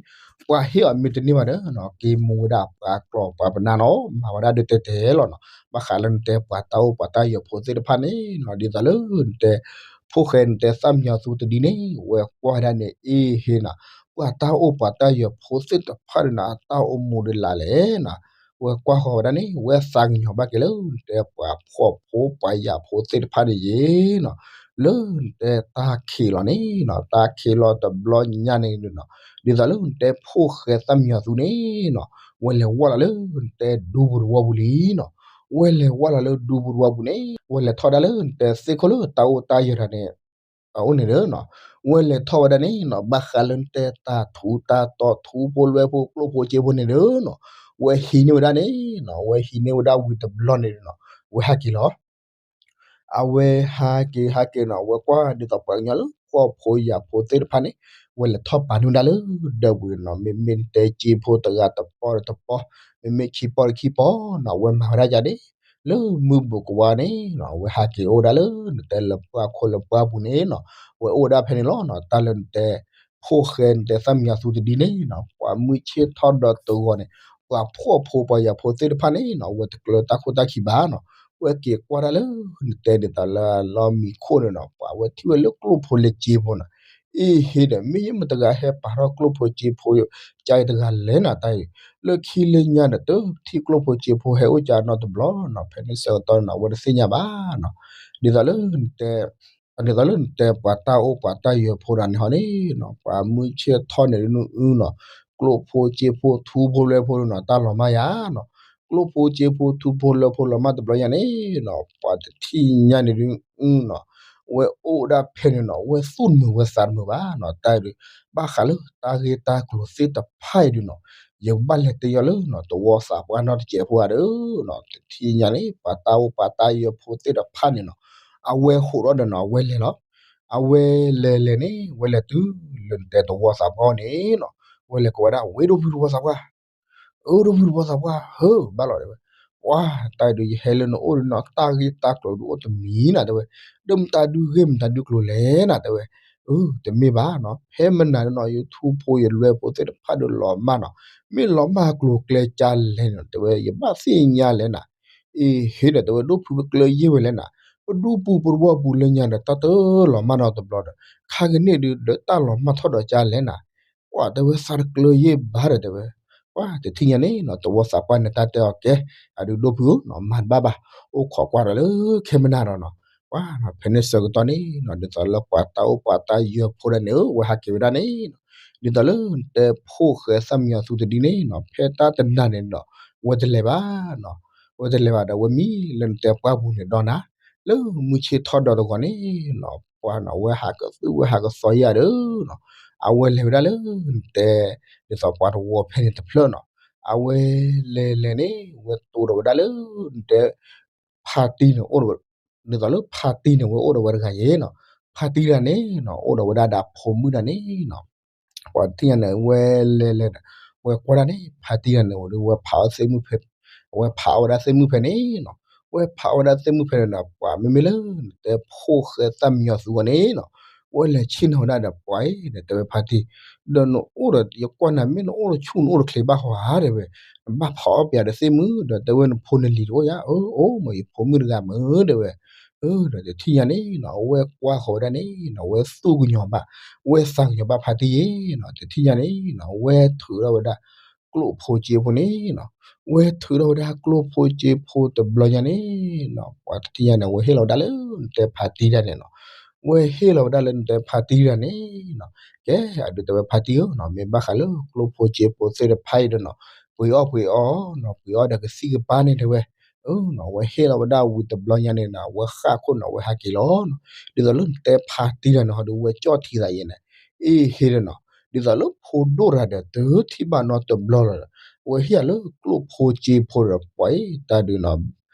ပှၤဟ့ၣ်အီၤမ့ၢ်တန့ၢ်ဘၣ်ဒီးနီၤ က့ၤမူဝဲဒၣ်ပှၤကျီၢ်ပှၤပနၢ်နီၤ မၤဝဲဒၣ်ဒုးတဲတဲလီၤနီၤ ဘၣ်ဃးလၢနတဲပှၤတၢ်အိၣ်ပှၤတၢ်ယၢၤဖိသ့ၣ်တဖၣ်န့ၣ်နီၤ ဒ်သိးလၢနတဲ ဖိၣ်ဃဲနတဲသၣ်မံညီၤသူတဒုန့ၣ် ဝဲကွၢ်ဝဲဒၣ်န့ၣ် အ့ဟ့နီၤ ပှၤတၢ်အိၣ်ပှၤတၢ်ယၢၤဖိသ့ၣ်တဖၣ်န့ၣ်နီၤ အတၢ်အိၣ်မူဒ်လဲၣ်လဲၣ်နီၤ ဝဲကွၢ်ဃီၤဝဲဒၣ်န့ၣ် ဝဲသးကညီၤဘၣ်က့ၤလၢနတဲပှၤဖှီၣ်ဖိပှၤယာ်ဖိသ့ၣ်တဖၣ်န့ၣ်ယ့ၤနီၤ လၢနတဲတၢ်ခံးလီၤန့ၣ်နီၤ တၢ်ခံးလီၤတဘျီညါန့ၣ်နီၤ ဒ်သိးလၢနတဲဖိၣ်ဃဲသၣ်မံညီၤသူန့ၣ်နီၤ ဝဲလဲၤဝီၢ်လီၤလၢနတဲဒူပူၤတဝီပူၤလံနီၤ ဝဲလဲၤဝီၢ်လီၤလၢဒူပူၤတဝီပူၤန့ၣ် ဝဲလဲၤထီၣ်ဒၣ်လၢနတဲသ့ၣ်ခိၣ်လၢတၢ်အိၣ်တၢ်ယၢၤတၢ်န့ၣ် အအိၣ်န့ၣ်ဒီးနီၤ ဝဲလဲၤထီၣ်ဝဲဒၣ်န့ၣ်နီၤ ဘၣ်ဃးလၢနတဲတၢ်ထူးတၢ်တီၤထူဖိလွဲဖိကျိၣ်ဖိစ့ဖိန့ၣ်ဒီးနီၤ ဝဲဟံးန့ၢ်ဝဲဒၣ်န့ၣ်နီၤ ဝဲဟံးန့ၢ်ဝဲဒၣ်ဝံၤတဘျီန့ၣ်နီၤ ဝဲဟးက့ၤလီၤ အဝဲဟးက့ၤဟးက့ၤနီၤ ဝဲကွၢ်ဒ်သိးပှၤကညီလၢဖှီၣ်ဖိယာ်ဖိသ့ၣ်တဖၣ်န့ၣ် ဝဲလဲၤထီၣ်ပာ်န့ၢ်ဝဲဒၣ်လၢဒၢးပူၤန့ၣ်နီၤ မ့မ့ၢ်နတဲစ့ဖိတဂၤတပီၢ်တပီၢ် မ့မ့ၢ်ခံပီၢ်တခံပီၢ်နီၤ ဝဲမၤဝဲဒၣ်ယၤဒၣ် လၢမုၢ်ဘူးကဝါန့ၣ်နီၤ ဝဲဟးက့ၤအိၣ်ဒၣ်လၢနတဲလၢပှၢ်ခိၣ်လၢပှၢ်ပူၤန့ၣ်နီၤ ဝဲအိၣ်ဒၣ်ဖဲန့ၣ်လီၤနီၤ တၢ်လၢနတဲ ဖိၣ်ဃဲနတဲသၣ်မံညီၤသူတဒုန့ၣ်နီၤ ပှၤမုၢ်ဆ့ၣ်ထီၣ်ဒီးတဂီၤန့ၣ် ပှၤဖှီၣ်ဖိပှၤယာ်ဖိသ့ၣ်တဖၣ်န့ၣ်နီၤ ဝဲတကျၢၤတၢ်ခိၣ်တၢ်ခံဘၣ်နီၤ ဝဲက့ၤကွၢ်ဒၣ်လၢနတဲဒ်သိးလၢအလီၢ်မံခိၣ်န့ၣ်နီၤ ပှၤဝဲထံၣ်ဝဲလၢကျိၣ်ဖိလၢစ့ဖိနီၤ အ့ဟ့ဒီး မ့ၢ်ယမ့ၢ်တဂၤဟဲပာ်ထီၣ်ကျိၣ်ဖိစ့ဖိ ကါအံၤတဂၤလဲၣ်နၤတၢ်အံၤ လၢခံလၢညါဒီးတထံၣ်ကျိၣ်ဖိစ့ဖိဟဲအိၣ်ကါနီတဘျီနီၤ ဖဲန့ၣ်ဆၢကတီၢ်န့ၣ်နီၤ အဝဲတသ့ၣ်ညါဘၣ်နီၤ ဒ်သိးလၢနတဲ ဒ်သိးလၢနတဲပှၤတၢ်အိၣ်ပှၤတၢ်ယၢၤဖိဒၣ်န့ၣ်ဟီန့ၣ်နီၤ ပှၤမုၢ်ဆ့ၣ်ထီၣ်န့ၣ်ဒုးနအုနီၤ ကျိၣ်ဖိစ့ဖိထူဖိလွဲဖိဒုးနီၤ တၢ်လီၤမၢ်ယၤနီၤ ကျိၣ်ဖိစ့ဖိထူဖိလွဲဖိလီၤမၢ်တဘျီညါန့ၣ်နီၤ ပှၤတထံၣ်ညါန့ၣ်ဒုးအုနီၤ ဝဲအိၣ်ဒၣ်ဖဲန့ၣ်နီၤ ဝဲသူၣ်တမုာ်ဝဲသးတမုာ်ဘၣ်နီၤ တၢ်အံၤဒုး ဘၣ်ဃးလၢတၢ်ဂ့ၢ်တၢ်ကျိၤသ့ၣ်တဖၣ်အံၤဒုးနီၤ ယကဘၣ်လဲၤတဲယီၤလၢနီၤ သဝီသးပှၢ်နီတစဲးဖိဧါဒီးနီၤ တထံၣ်ညါန့ၣ် ပှၤတၢ်အိၣ်ပှၤတၢ်ယၢၤဖိသ့ၣ်တဖၣ်န့ၣ်နီၤ အဝဲဟိးထီၣ်ဒီးနီၤ အဝဲလဲၤလီၤ အဝဲလဲၤလဲၤန့ၣ် ဝဲလဲၤတုၤလၢနတဲသဝီသးပှၢ်န့ၣ်နီၤ ဝဲလဲၤကိးဝဲဒၣ် ဝဲဒိၣ်ဖုသဝီသးပှၢ် အၢ ဒိၣ်ဖုသဝီသးပှၢ် ဟၢ ဘၣ်လီၤတဲဝဲ, ပှၤ တၢ်အံၤဒုး ယဟဲလၢနအိၣ်ဒီးနီၤ တၢ်ဂ့ၢ်တၢ်ကျိၤဒုးအိၣ်တမံၤနၤတဲဝဲ, ဒီးမတၤဒုးဂ့ၢ်မတၤဒုးကျိၤလဲၣ်နၤတဲဝဲ, အၢ တမ့ၢ်ဘၣ်နီၤ ဖဲမနၤနီၤ ယထူဖိယလွဲဖိသ့ၣ်တဖၣ်ဒီးလီၤမၢ်နီၤ, မ့ၢ်လီၤမၢ်ကျိၤကျဲကၢ်လဲၣ်န့ၣ်တဲဝဲ ယဘၣ်သ့ၣ်ညါလဲၣ်နၤ, အ့ဟ့ဒီးတဲဝဲ ဒိၣ်ဖုပကျၢၤယ့ၢ်ဝဲလဲၣ်နၤ, ပဒူပူၤပဝီပူၤလၢညါဒီး တၢ်တလီၤမၢ်နီတဘျီဒီး ခါကန့ၣ်ဒုး ဒီးတၢ်လီၤမၢ်ထီၣ်ဒီးကၢ်လဲၣ်နၤ ပှၤတဲဝဲသးတကျၢၤယ့ၢ်ဘၣ်ဒီးတဲဝဲ, ပှၤတထံၣ်ညါန့ၣ်နီၤ သဝီသးပှၢ်န့ၣ်တၢ်တဲအီၤကဲ, အဒုးဒိၣ်ဖုဧၢနီၤ မၤတဘၣ်ဘၣ်, အိၣ်ခိးကွၢ်ဒီးလၢခဲမနၤဒီးနီၤ, ပှၤနီၤ ဖဲန့ၣ်ဆၢကတီၢ်န့ၣ်နီၤ ဒ်သိးလၢပှၤတၢ်အိၣ်ပှၤတၢ်ယၢၤဖိဒၣ်န့ၣ်ဧၢ ဝဲဟးက့ၤဝဲဒၣ်န့ၣ်နီၤ, ဒ်သိးလၢတဲဖိၣ်ဃဲသၣ်မံညီၤသူတဒုန့ၣ်နီၤ ဖဲတၢ်တနၤန့ၣ်ဒီး ဝဲတလဲၤဘၣ်နီၤ, ဝဲတလဲၤဘၣ်ဒီး ဝဲမံလၢနတဲပှၢ်ပူၤန့ၣ်ဒီးနၤ, လၢမုၢ်ဆ့ၣ်ထီၣ်ဒီးတဂီၤန့ၣ်နီၤ ပှၤနီၤ ဝဲဟးကသုၣ်ဝဲဟးကသီယၤဒီးနီၤ, အဝဲလဲၤဝဲဒၣ်လၢနတဲ ဒ်သိးပှၤတဝီဖဲန့ၣ်တဖျၢၣ်နီၤ, အဝဲလဲၤလဲၤန့ၣ် ဝဲတိၢ်ဒီးဝဲဒၣ်လၢနတဲ ဖါတံၢ်န့ၣ်အိၣ်ဒီးဝဲ, ဒ်သိးလၢဖါတံၢ်န့ၣ် ဝဲအိၣ်ဒီးဝဲတဂၤယဲနီၤ, ဖါတံၢ်တဂၤန့ၣ်နီၤ အိၣ်ဒီးဝဲဒၣ်ဒီးဖိမုၣ်တဂၤန့ၣ်နီၤ ပှၤတထံၣ်ညါန့ၣ် ဝဲလဲၤလဲၤဒီး ဝဲကွၢ်ဒၣ်န့ၣ် ဖါတံၢ်တဂၤန့ၣ် ဝဲဖးအီၣ်သ့ၣ်မုၣ်ဖဲ, ဝဲဖးအီၣ်ဝဲဒၣ်သ့ၣ်မုၣ်ဖဲန့ၣ်နီၤ, ဝဲဖးအီၣ်ဝဲဒၣ်သ့ၣ်မုၣ်ဖဲန့ၣ်ဒီး ပှၤမ့မ့ၢ်လၢနတဲဖိၣ်ဃဲသၣ်မံညီၤသူဂီၢ်န့ၣ်နီၤ, ဝဲလဲၤဆ့ၣ်နီၤဝဲဒၣ်ဒီးပှၤအံၤ ဒီးတဲဝဲဖါတံၢ်, ဒီးနအိၣ်ဒီး ယကွၢ်နၤမ့ၢ်နအိၣ်ဒီးဆူၣ်နအိၣ်ဒီးချ့ဘၣ်ဟီဧါတဲဝဲ, နဘၣ်ဖးအီၣ်ပှၤဒီးသ့ၣ်မုၣ် ဒီးတဲဝဲနဖိနလံၤတအိၣ်ယါ, အၢ အိၣ်မး ယဖိမုၣ်တဂၤမးတဲဝဲ, အၢ ဒီးတထံၣ်ညါန့ၣ်နီၤ အဝဲကွၢ်ဃီၤဝဲဒၣ်န့ၣ်နီၤ ဝဲသူၣ်ကညီၤဘၣ်, ဝဲသးကညီၤဘၣ်ဖါတံၢ်ယဲနီၤ, တထံၣ်ညါန့ၣ်နီၤ ဝဲထုးထီၣ်ဝဲဒၣ် ကျိၣ်ဖိစ့ဖိန့ၣ်နီၤ, ဝဲထုးထီၣ်ဝဲဒၣ်ကျိၣ်ဖိစ့ဖိတဘျီညါန့ၣ်နီၤ ပှၤတထံၣ်ညါန့ၣ် ဝဲဟ့ၣ်လီၤဝဲဒၣ်လၢနတဲဖါတံၢ်ဒၣ်န့ၣ်နီၤ, ဝဲဟ့ၣ်လီၤဝဲဒၣ်လၢနတဲဖါတံၢ်ဒၣ်န့ၣ်နီၤ, ကဲ အဒုးတဲဝဲဖါတံၢ်ဧၢနီၤ မ့ၢ်ဘၣ်ဃးလၢကျိၣ်ဖိစ့ဖိသ့ၣ်တဖၣ်အံၤဒီးနီၤ ပှ့ၤအီၣ်ပှ့ၤအီနီၤ ပှ့ၤအီၣ်ဒီးကသံၣ်ကပါန့ၣ်တဲဝဲ, အၢနီၤ ဝဲဟ့ၣ်လီၤဝဲဒၣ်ဝံၤတဘျီညါန့ၣ်နီၤ ဝဲဃၣ်ခိၣ်နီၤ ဝဲဟးက့ၤလီၤနီၤ, ဒ်သိးလၢနတဲဖါတံၢ်တဂၤန့ၣ်ဟီဒီး ဝဲကၠီၣ်ထံသးယဲန့ၣ်, အ့ဟ့ဒီးနီၤ ဒ်သိးလၢဖိဒိၣ်တဂၤဒီး တထံၣ်ဘၣ်နီတဘျီလီၤဒီး ဝဲဟ့ၣ်ယၤလၢကျိၣ်ဖိစ့ဖိဒီး ပှၤအံၤတၢ်ဒုးနီၤ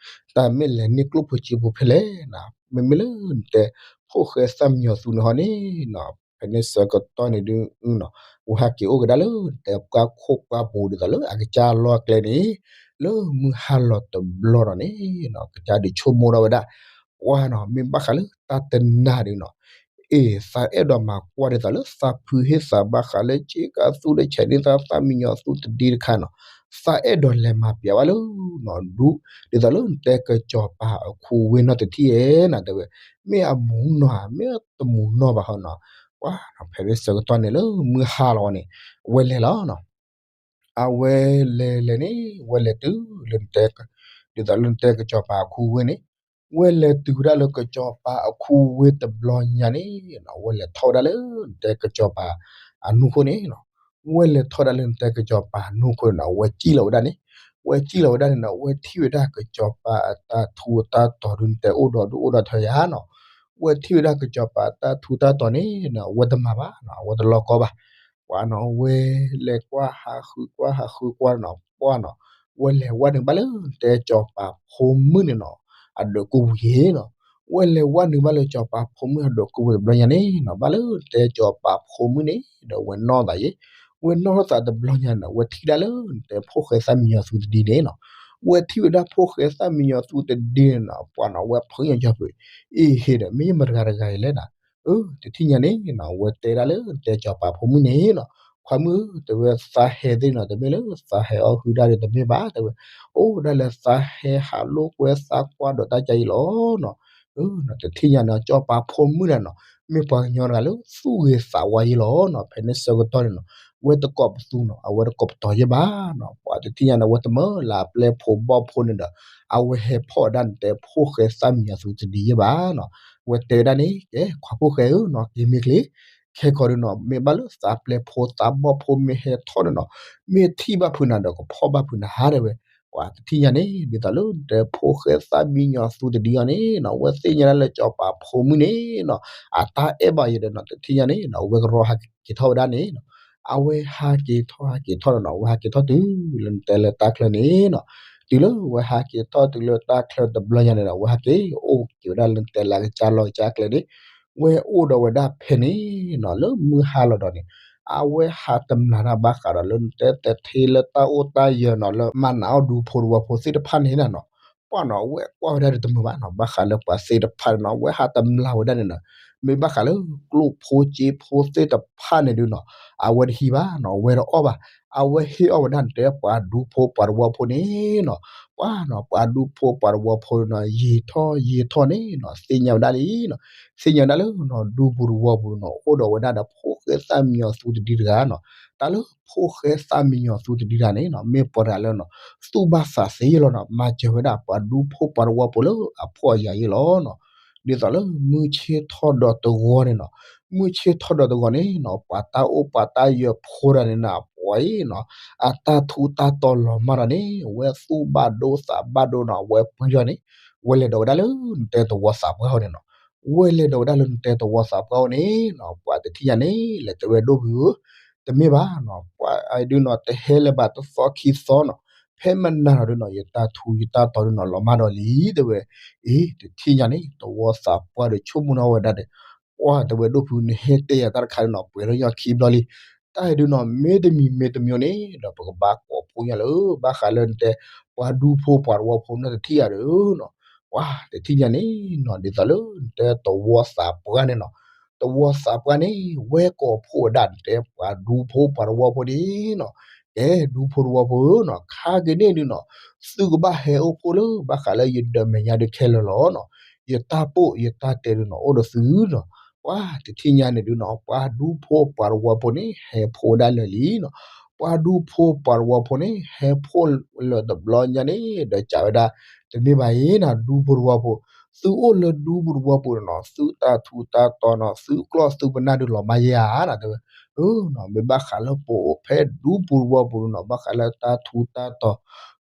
တၢ်မ့ၢ်လဲၤန့ၢ်ကျိၣ်ဖိစ့ဖိဖဲလဲၣ်နီၤ, မ့မ့ၢ်လၢနတဲ ဖိၣ်ဃဲသၣ်မံညီၤသူန့ၣ်ဟီန့ၣ်နီၤ ဖဲန့ၣ်ဆၢကတီၢ်န့ၣ်ဒုးနီၤ ဝဲဟဲက့ၤအိၣ်ကဒါလၢတဲပှၢ်ခိၣ်ပှၢ်ပူၤဒ်သိးလၢအကစၢ်လီၢ်ကျဲန့ၣ် လၢမုၢ်ဟါလီၤတဘျီဒီးန့ၣ်နီၤ ကစၢ်ဒုးဆိကမိၣ်ထီၣ်ဝဲဒၣ် ပှၢ်နီၤ မ့ၢ်ဘၣ်ဃးလၢတၢ်တနၤဒုးနီၤ အ့ၣ် သးအဲၣ်ဒိးမၤကွၢ်ဒ်သိးလၢသးဖုဟ့ၣ်သးဘၣ်ဃးလၢက့ကၤသူလၢဆဲးန့ၢ်သး သးမံညီၤသူတဒ့တခါနီၤ သးအဲၣ်ဒိးလဲၤမၤပျးဘၣ်လၢနီၤ ဒူ ဒ်သိးလၢနတဲကစီၤပၤအခူဝ့ၢ်နီၢ်တထံၣ်ဧဲနီၤ တဲဝဲ မ့ၢ်အမူနီၤ မ့ၢ်တမူနီၤဘၣ်ဟီနီၤ ပှၢ်နီၤ ဖဲန့ၣ်ဆၢကတီၢ်န့ၣ်လၢမုၢ်ဟါလီၤဝဲန့ၣ် ဝဲလဲၤလီၤနီၤ အဝဲလဲၤလဲၤန့ၣ် ဝဲလဲၤတုၤလၢနတဲ ဒ်သိးလၢနတဲကစီၤပၤအခူဝ့ၢ်န့ၣ် ဝဲလဲၤတုၤဝဲဒၣ်လၢကစီၤပၤအခူဝ့ၢ်တဘျီညါန့ၣ်နီၤ ဝဲလဲၤထီၣ်ဝဲဒၣ်လၢနတဲကစီၤပၤအနူၢ်ခိၣ်န့ၣ်နီၤ ဝဲလဲၤထီၣ်ဒၣ်လၢနတဲကစီၤပၤအနူၢ်ခိၣ်န့ၣ်နီၤ ဝဲစံၣ်လီၤဝဲဒၣ်န့ၣ် ဝဲစံၣ်လီၤဝဲဒၣ်န့ၣ်နီၤ ဝဲထံၣ်ဝဲဒၣ်ကစီၤပၤအတၢ်ထူးတၢ်တီၤဒုးနတဲအိၣ်ဒီးဒုးအိၣ်ဒီးထၢယၤနီၤ ဝဲထံၣ်ဝဲဒၣ်ကစီၤပၤအတၢ်ထူးတၢ်တီၤန့ၣ်နီၤ အဝဲတမၤဘၣ်နီၤ အဝဲတလီၤကီဘၣ် ပှၢ်နီၤ ဝဲလဲၤကွၢ်ဟးဃုကွၢ်ဟးဃုကွၢ်နီၤ ပှၢ်နီၤ ဝဲလဲၤဝဲနုာ်ဘၣ်လၢနတဲကစီၤပၤဖိမုၣ်န့ၣ်နီၤ အဒၢးကိးပူၤယ့ၤနီၤ ဝဲလဲၤဝဲနုာ်ဘၣ်လၢကစီၤပၤဖိမုၣ်အဒၢးကိးပူၤတဘျီညါန့ၣ်နီၤ ဘၣ်လၢနတဲကစီၤပၤဖိမုၣ်န့ၣ်ဒီးဝဲနီၣ်သးယ့ၤ ဝဲနီၣ်ထီၣ်သးတဘျီညါန့ၣ် ဝဲထံၣ်ဒၣ်လၢနတဲဖိၣ်ဃဲသၣ်မံညီၤသူတဒံန့ၣ်နီၤ ဝဲထံၣ်ဝဲဒၣ်ဖိၣ်ဃဲသၣ်မံညီၤသူတဒံန့ၣ်နီၤ ပှၢ်နီၤ ဝဲဖုညါကၠီၤဖုး အ့ၣ် ဟ့ၣ်ဒီး မ့ၢ်မတၤတဂၤတဂၤအံၤလဲၣ်နီၤ အၢ တထံၣ်ညါန့ၣ်နီၤ ဝဲတဲဒၣ်လၢနတဲကစီၤပၤဖိမုၣ်န့ၣ်နီၤ ခွါမုၣ် တဲဝဲသးဟဲသ့ၣ်နီၤ တမ့ၢ်လၢသးဟဲအီၣ်ဟုၣ်ဒၣ်ဒီးတမ့ၢ်ဘၣ် တဲဝဲ အိၣ်ဒၣ်လၢသးဟဲဟးလိာ်ကွဲသးကွၢ်ဒီးတၢ်ကါအံၤလီၤနီၤ အၢ တထံၣ်ညါန့ၣ် ကစီၤပၤဖိမုၣ်ဒၣ်နီၤ မ့ၢ်ပှၤကညီတဂၤလၢသူၣ်ဂ့ၤသးဝါယ့ၤလီၤနီၤ ဖဲန့ၣ်ဆၢကတီၢ်န့ၣ်နီၤ ဝဲတကိးပသူနီၤ အဝဲတကိးပတီၤယ့ၢ်ဘၣ်နီၤ ပှၢ်တထံၣ်ညါန့ၣ် ဝဲတမၢလၢအပျဲၢ်ဖိဘီၣ်ဖိန့ၣ်ဒီး အဝဲဟဲဖီၣ်ဝဲဒၣ်နတဲဖိၣ်ဃဲသၣ်မံညီၤသူတဒံယ့ၢ်ဘၣ်နီၤ ဝဲတဲဝဲဒၣ်န့ၣ် ကဲ ခွါဖိၣ်ဃဲဧၢနီၤ က့ၤမ့ၢ်ချ့ ခဲကီးဒုးနီၤ မ့ၢ်ဘၣ်လၢသးပျဲၢ်ဖိသးဘီၣ်ဖိမ့ၢ်ဟဲထီၣ်န့ၣ်နီၤ မ့ၢ်ထံၣ်ဘၣ်ဖုးနၤဒီးကဖီၣ်ဘၣ်ဖုးနၤဧါ တဲဝဲ ပှၢ်တထံၣ်ညါန့ၣ် ဒ်သိးလၢနတဲဖိၣ်ဃဲသၣ်မံညီၤသူတဒံအီၤန့ၣ်နီၤ ဝဲသ့ၣ်ညါဒၣ်လၢကစီၤပၤဖိမုၣ်န့ၣ်နီၤ အတၢ်အဲၣ်ဘၣ်ယဲဒီးနီၤ တထံၣ်ညါန့ၣ်နီၤ ဝဲကရီဟးက့ၤထီၣ်ဝဲဒၣ်န့ၣ်နီၤ အဝဲဟးက့ၤထီၣ်ဟးက့ၤထီၣ်န့ၣ်နီၤ ဝဲဟးက့ၤထီၣ်တုၤလၢနတဲလၢတၢ်ချၢန့ၣ်နီၤ တုၤလၢဝဲဟးက့ၤထီၣ်တုၤလၢတၢ်ချၢတဘျီညါန့ၣ်ဒီး ဝဲဟးက့ၤအိၣ်က့ၤဝဲဒၣ်လၢနတဲလၢအကစၢ်လီၢ်ကစၢ်ကျဲန့ၣ် ဝဲအိၣ်ဒီးဝဲဒၣ်ဖဲန့ၣ်နီၤ လၢမုၢ်ဟါလီၤဒီးန့ၣ် အဝဲဟးတမျၢ်တၢ်ဘၣ်ဃးဒီးလၢနတဲတထ့လၢတၢ်အိၣ်တၢ်ယၢၤနီၤ လၢမၤနးအီၣ်ဒူဖိတဝီဖိသ့ၣ်တဖၣ်န့ၣ်နီၤ ပှၢ်နီၤ အဝဲကွၢ်ဝဲဒၣ်ဒီးတမုာ်ဘၣ်နီၤ ဘၣ်ဃးလၢပှၤသ့ၣ်တဖၣ်န့ၣ်နီၤ အဝဲဟးတမျၢ်ဝဲဒၣ်န့ၣ်နီၤ မ့ၢ်ဘၣ်ဃးလၢကျိၣ်ဖိစ့ဖိသ့ၣ်တဖၣ်န့ၣ်ဒုးနီၤ အဝဲတဟံးဘၣ်နီၤ အဝဲတအီၣ်ဘၣ် အဝဲဟ့ၣ်အီၣ်ဝဲဒၣ်နတဲပှၤဒူဖိပှၤတဝီဖိန့ၣ်နီၤ ပှၢ်နီၤ ပှၤဒူဖိပှၤတဝီဖိနီၤ ယံာ်ထီၣ်ယံာ်ထီၣ်န့ၣ်နီၤ သ့ၣ်ညါဝဲဒၣ်လံနီၤ သ့ၣ်ညါဝဲဒၣ်လၢနီၤ ဒူပူၤတဝီပူၤနီၤ အိၣ်ဒီးဝဲဒၣ်ဒီးဖိၣ်ဃဲသၣ်မံညီၤသူတဒံတဂၤနီၤ တၢ်လၢဖိၣ်ဃဲသၣ်မံညီၤသူတဒံတဂၤန့ၣ်နီၤ မ့ၢ်ပှၤတဂၤလၢနီၤ သူၣ်ဘၣ်သးသ့လီၤနီၤ မၤစၢၤဝဲဒၣ်ပှၤဒူဖိပှၤတဝီဖိလၢအဖှီၣ်အယာ်ယ့ၢ်လီၤနီၤ ဒ်သိးလၢမုၢ်ဆ့ၣ်ထီၣ်ဒီးတဂီၤန့ၣ်နီၤ မုၢ်ဆ့ၣ်ထီၣ်ဒီးတဂီၤန့ၣ်နီၤ ပှၤတၢ်အိၣ်ပှၤတၢ်ယၢၤဖိတဂၤန့ၣ်နီၤ ပှၤအံၤနီၤ အတၢ်ထူးတၢ်တီၤလီၤမၢ်ဒီးန့ၣ် အဝဲသူၣ်ဘၣ်ဒိသးဘၣ်ဒိနီၤ အဝဲပှဲၤထီၣ်န့ၣ် ဝဲလဲၤဒီးဝဲဒၣ်လၢနတဲသဝီသးပှၢ်အအိၣ်န့ၣ်နီၤ ဝဲလဲၤဒီးဝဲဒၣ်လၢနတဲသဝီသးပှၢ်အအိၣ်န့ၣ်နီၤ ပှၤတထံၣ်ညါန့ၣ် လဲၤတဲဝဲဒိၣ်ဖုဧၢ တမ့ၢ်ဘၣ်နီၤ ပှၤအံၤဒုးနီၤ တဟဲလၢၤဘၣ်တသီခံသီနီၤ ဖဲမနၤနီၤဒုးနီၤ ယတၢ်ထူးယတၢ်တီၤဒုးနီၤ လီၤမၢ်ဒီးလံ တဲဝဲ အ့ တထံၣ်ညါန့ၣ် သဝီသးပှၢ်ဒီးဆိကမိၣ်နီၣ်ဝဲဒၣ်ဒီး ပှၢ်တဲဝဲဒိၣ်ဖု နဟဲတဲယၤတၢ်တခါန့ၣ်နီၤ ပှဲၤထီၣ်ညီခံဘျီလံ တၢ်အံၤဒုးနီၤ မ့တမံၤမ့တမံၤန့ၣ်ဒီး ပကဘၣ်ကိးဖှိၣ်ညါလၢ ဘၣ်ဃးလၢနတဲ ပှၤဒူဖိပှၤတဝီဖိနီတထံၣ်ဧါဒီးနီၤ ပှၢ်တထံၣ်ညါန့ၣ်နီၤ ဒ်သိးလၢနတဲသဝီသးပှၢ်န့ၣ်နီၤ သဝီသးပှၢ်န့ၣ် ဝဲကိးဖှိၣ်ဝဲဒၣ်နတဲပှၤဒူဖိပှၤတဝီဖိန့ၣ်နီၤ ကဲဒူဖိတဝီဖိဧၢနီၤ ခါက့ၤန့ၣ်ဒုးနီၤ သုကဘၣ်ဟဲအိၣ်ဖှိၣ်လၢ ဘၣ်ဃးလၢယဒၢးမဲာ်ညါဒုးခဲလၢာ်လီၤနီၤ ယတၢ်ပိၢ်ယတၢ်တဲဒုးနီၤ အိၣ်ဒီးသုနီၤ ပှၢ်တထံၣ်ညါန့ၣ်ဒုးနီၤ ပှၤဒူဖိပှၤတဝီဖိန့ၣ် ဟဲဖှိၣ်ဝဲဒၣ်လၢာ်လံနီၤ ပှၤဒူဖိပှၤတဝီဖိန့ၣ် ဟဲဖှိၣ်လၢာ်တဘျီညါန့ၣ် ဒီးကးဝဲဒၣ် တမ့ၢ်ဘၣ်အံၤနီၤ ဒူဖိတဝီဖိ သုအိၣ်လၢဒူဖိတဝီဖိန့ၣ်နီၤ သုတၢ်ထူးတၢ်တီၤနီၤ သုကျီၢ်သုပနၢ်ဒုးလီၤမၢ်ယဲဧါနီၤ တဲဝဲ အၢနီၤ မ့ၢ်ဘၣ်ဃးလၢပအိၣ်ဖဲဒူဖိတဝီဖိန့ၣ်နီၤ ဘၣ်ဃးလၢတၢ်ထူးတၢ်တီၤ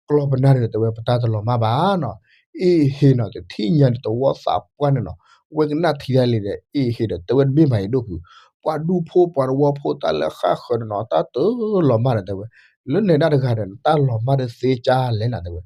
ကျီၢ်ပနၢ်ဒုး တဲဝဲပတၢ်တလီၤမၢ်ဘၣ်နီၤ အ့ၣ်ဟ့ၣ်နီၤ တထံၣ်ညါန့ၣ် သဝီသးပှၢ်န့ၣ်နီၤ ဝဲကနၣ်ထံတၢ်လံဒီး အ့ၣ်ဟ့ၣ်ဒီး တဲဝဲတမ့ၢ်ဘၣ်အံၤဒိၣ်ဖု ပှၤဒူဖိပှၤတဝီဖိတၢ်လၢဃၣ်ဃၢၤန့ၣ်နီၤ တၢ်တလီၤမၢ်ဒီး တဲဝဲ လၢနဲဒၣ်တဂၤဒီး တၢ်လီၤမၢ်ဒီးသ့ကၢ်လဲၣ်နီၤ တဲဝဲ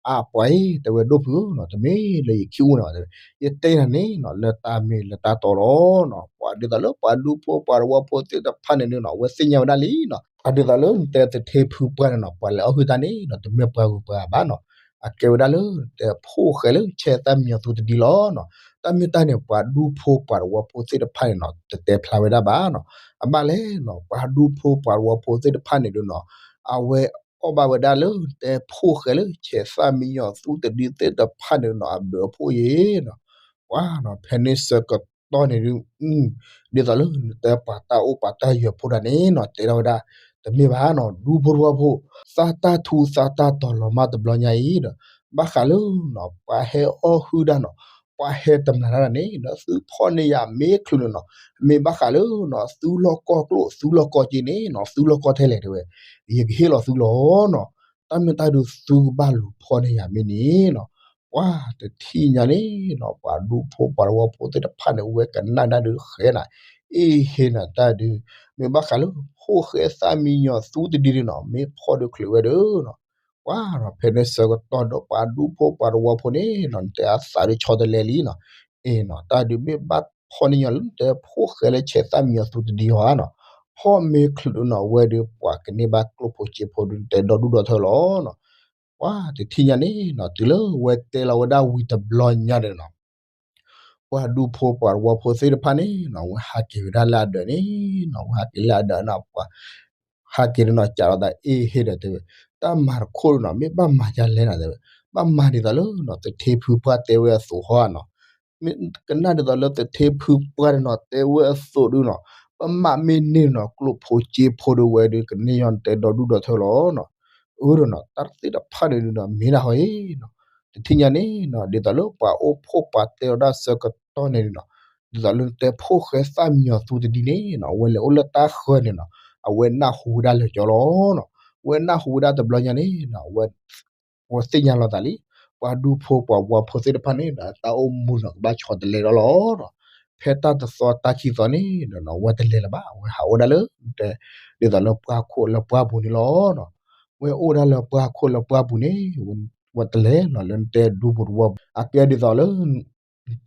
အါ ပှၤအံၤ တဲဝဲဒိၣ်ဖုဧၢနီၤ, တမ့ၢ်လၢယခံအိၣ်န့ၣ်ဘၣ်, ယတဲနၤန့ၣ်နီၤ လၢတၢ်မ့ၢ်လၢတၢ်တီလီၤနီၤ. ပှၤဒ်သိးလၢပှၤဒူဖိပှၤသဝီဖိသ့ၣ်တဖၣ်န့ၣ်ဒုးနီၤ အဝဲသ့ၣ်ညါဝဲဒၣ်လံနီၤ. ပှၤဒ်သိးလၢနတဲသထ့ဖုပှၢ်န့ၣ်နီၤ ပှၤလဲၤအီၣ်ဟုၣ်တၢ်န့ၣ်နီၤ တမ့ၢ်ပှၤဂုၤပှၤဂၤဘၣ်နီၤ. အကဲဝဲဒၣ်လၢ တဲဖိၣ်ဃဲလၢဆဲးသၣ်မံညီၤသူတဒံလီၤနီၤ. တၢ်မ့ၢ်တၢ်န့ၣ် ပှၤဒူဖိပှၤသဝီဖိသ့ၣ်တဖၣ်န့ၣ်နီၤ တတဲဖျါဝဲဒၣ်ဘၣ်နီၤ. အဘၣ်လဲၣ်နီၤ ပှၤဒူဖိပှၤသဝီဖိသ့ၣ်တဖၣ်န့ၣ်ဒုးနီၤ အဝဲအီၣ်ဘၣ်ဝဲဒၣ်လၢ တဲဖိၣ်ဃဲလၢဆဲးသၣ်မံညီၤသူတဒံသ့ၣ်တဖၣ်န့ၣ်နီၤ အဘျုးအဖှိၣ်အံၤနီၤ. ပှၤနီၤ ဖဲန့ၣ်ဆၢကတီၢ်န့ၣ်ဒုး ဒ်သိးလၢနတဲပှၤတၢ်အိၣ်ပှၤတၢ်ယၢၤဖိတၢ်န့ၣ်နီၤ တဲထီၣ်ဝဲဒၣ် တမ့ၢ်ဘၣ်နီၤ ဒူဖိသဝီဖိ သးတၢ်ထူသးတၢ်တီၤလီၤမၢ်တဘျီညါအံၤဒီး ဘၣ်ဃးလၢနီၤ ပှၤဟဲအီၣ်ဟုၣ်တၢ်နီၤ ပှၤဟဲတမျၢ်တၢ်န့ၣ် ဒီးသုဖီၣ်န့ၢ်ယၤမ့ၢ်ချုးန့ၣ်နီၤ မ့ၢ်ဘၣ်ဃးလၢနီၤ သုလီၢ်ကီၢ်ကျိၣ် သုလီၢ်ကီၢ်စ့န့ၣ်နီၤ သုလီၢ်ကီၢ်ထဲလဲၣ်တဲဝဲ ယကဟ့ၣ်လီၤသုလီၤနီၤ. တၢ်မ့ၢ်တၢ်ဒုးသုကဘၣ်လူၤဖီၣ်န့ၢ်ယၤမ့ၢ်န့ၣ်နီၤ ပှၤတထံၣ်ညါန့ၣ်နီၤ ပှၤဒူဖိပှၤသဝီဖိသ့ၣ်တဖၣ်န့ၣ် ဝဲကနၣ်ဒၣ်ဒုးဃဲနၤ အ့ဟ့နၤတၢ်ဒုး မ့ၢ်ဘၣ်ဃးလၢ ဖိၣ်ဃဲသၣ်မံညီၤသူတဒံန့ၣ်နီၤ မ့ၢ်ဖီၣ်ဒုးချုးဝဲဒီးနီၤ ပှၤနီၤ ဖဲန့ၣ်ဆၢကတီၢ်ဒီးပှၤဒူဖိပှၤသဝီဖိန့ၣ်နီၤ နတဲအသးဒုးဆီတလဲလံနီၤ အ့နီၤ တၢ်ဒုးမ့ၢ်ဘၣ်ဖီၣ်န့ၢ်ညီၤလၢနတဲဖိၣ်ဃဲလၢဆဲးသၣ်မံညီၤသူတဒံအီၤနီၤ ဖီၣ်မ့ၢ်ချုးဒုးနီၤ ဝဲဒုးပှၤကန့ၢ်ဘၣ်ကျိၣ်ဖိစ့ဖိဒုး နတဲဒီဒူၣ်ဒီထၢလီၤနီၤ ပှၤတထံၣ်ညါန့ၣ်နီၤ တုၤလၢဝဲတဲလီၤဝဲဒၣ်ဝံၤတဘျီညါန့ၣ်နီၤ ပှၤဒူဖိပှၤသဝီဖိသ့ၣ်တဖၣ်န့ၣ်နီၤ ဝဲဟးက့ၤဝဲဒၣ်လၢအဒၢးန့ၣ်နီၤ ဝဲဟးက့ၤလၢအဒၢးန့ၣ် ပှၤ ဟးက့ၤန့ၣ်နီၤ ကးလီၤသးအ့ဟ့ဒီးတဲဝဲ တၢ်မၤတခိၣ်ဒုးနီၤ မ့ၢ်ဘၣ်မၤဒ်လဲၣ်နီၤတဲဝဲ ဘၣ်မၤဒ်သိးလၢနီၤ သထ့ဖုပှၢ်တဲဝဲအသိးဟီနီၤ မ့ၢ်ကနၣ်ဒ်သိးလၢသထ့ဖုပှၢ်န့ၣ်နီၤ တဲဝဲအသိးဒုးနီၤ ပမၤမ့ၢ်န့ၢ်နီၤ ကျိၣ်ဖိစ့ဖိဒုးဝဲဒုး ကန့ၢ်ညီၤနတဲဒီဒူၣ်ဒီထၢလီၤနီၤ အၢဒီးနီၤ တၢ်သ့ၣ်တဖၣ်န့ၣ်ဒုးနီၤ မ့ၢ်ဒၣ်ဟီအံၤနီၤ တထံၣ်ညါန့ၣ်နီၤ ဒ်သိးလၢပှၤအိၣ်ဖှိၣ်ပှၤတဲလီၤဒၣ်ဆၢကတီၢ်န့ၣ်နီၤ ဒ်သိးလၢနတဲဖိၣ်ဃဲသၣ်မံညီၤသူတဒံန့ၣ်နီၤ အဝဲလဲၤအိၣ်လၢတၢ်ဃၢၤန့ၣ်နီၤ အဝဲနၢ်ဟူဝဲဒၣ်လၢာ်ကၠီလီၤနီၤ အဝဲနၢ်ဟူဝဲဒၣ်တဘျီညါန့ၣ်နီၤ အဝဲသ့ၣ်ညါလီၤသးလံ ပှၤဒူဖိပှၤသဝီဖိသ့ၣ်တဖၣ်န့ၣ်ဒီး တၢ်အိၣ်မူနီၤကဘၣ်ဆီတလဲဒီးလီၤနီၤ ဖဲတၢ်တသီတၢ်ခံသီန့ၣ်ဒီးနီၤ အဝဲတလဲၤလၢၤဘၣ် အဝဲဟးအိၣ်ဒၣ်လၢ တဲ ဒ်သိးလၢပှၢ်ခိၣ်လၢပှၢ်ပူၤန့ၣ်လီၤနီၤ ဝဲအိၣ်ဒၣ်လၢပှၢ်ခိၣ်လၢပှၢ်ပူၤန့ၣ် ဝဲတလဲၤနီၤ လၢနတဲဒူဖိသဝီဖိ အကဲဒ်သိးလၢ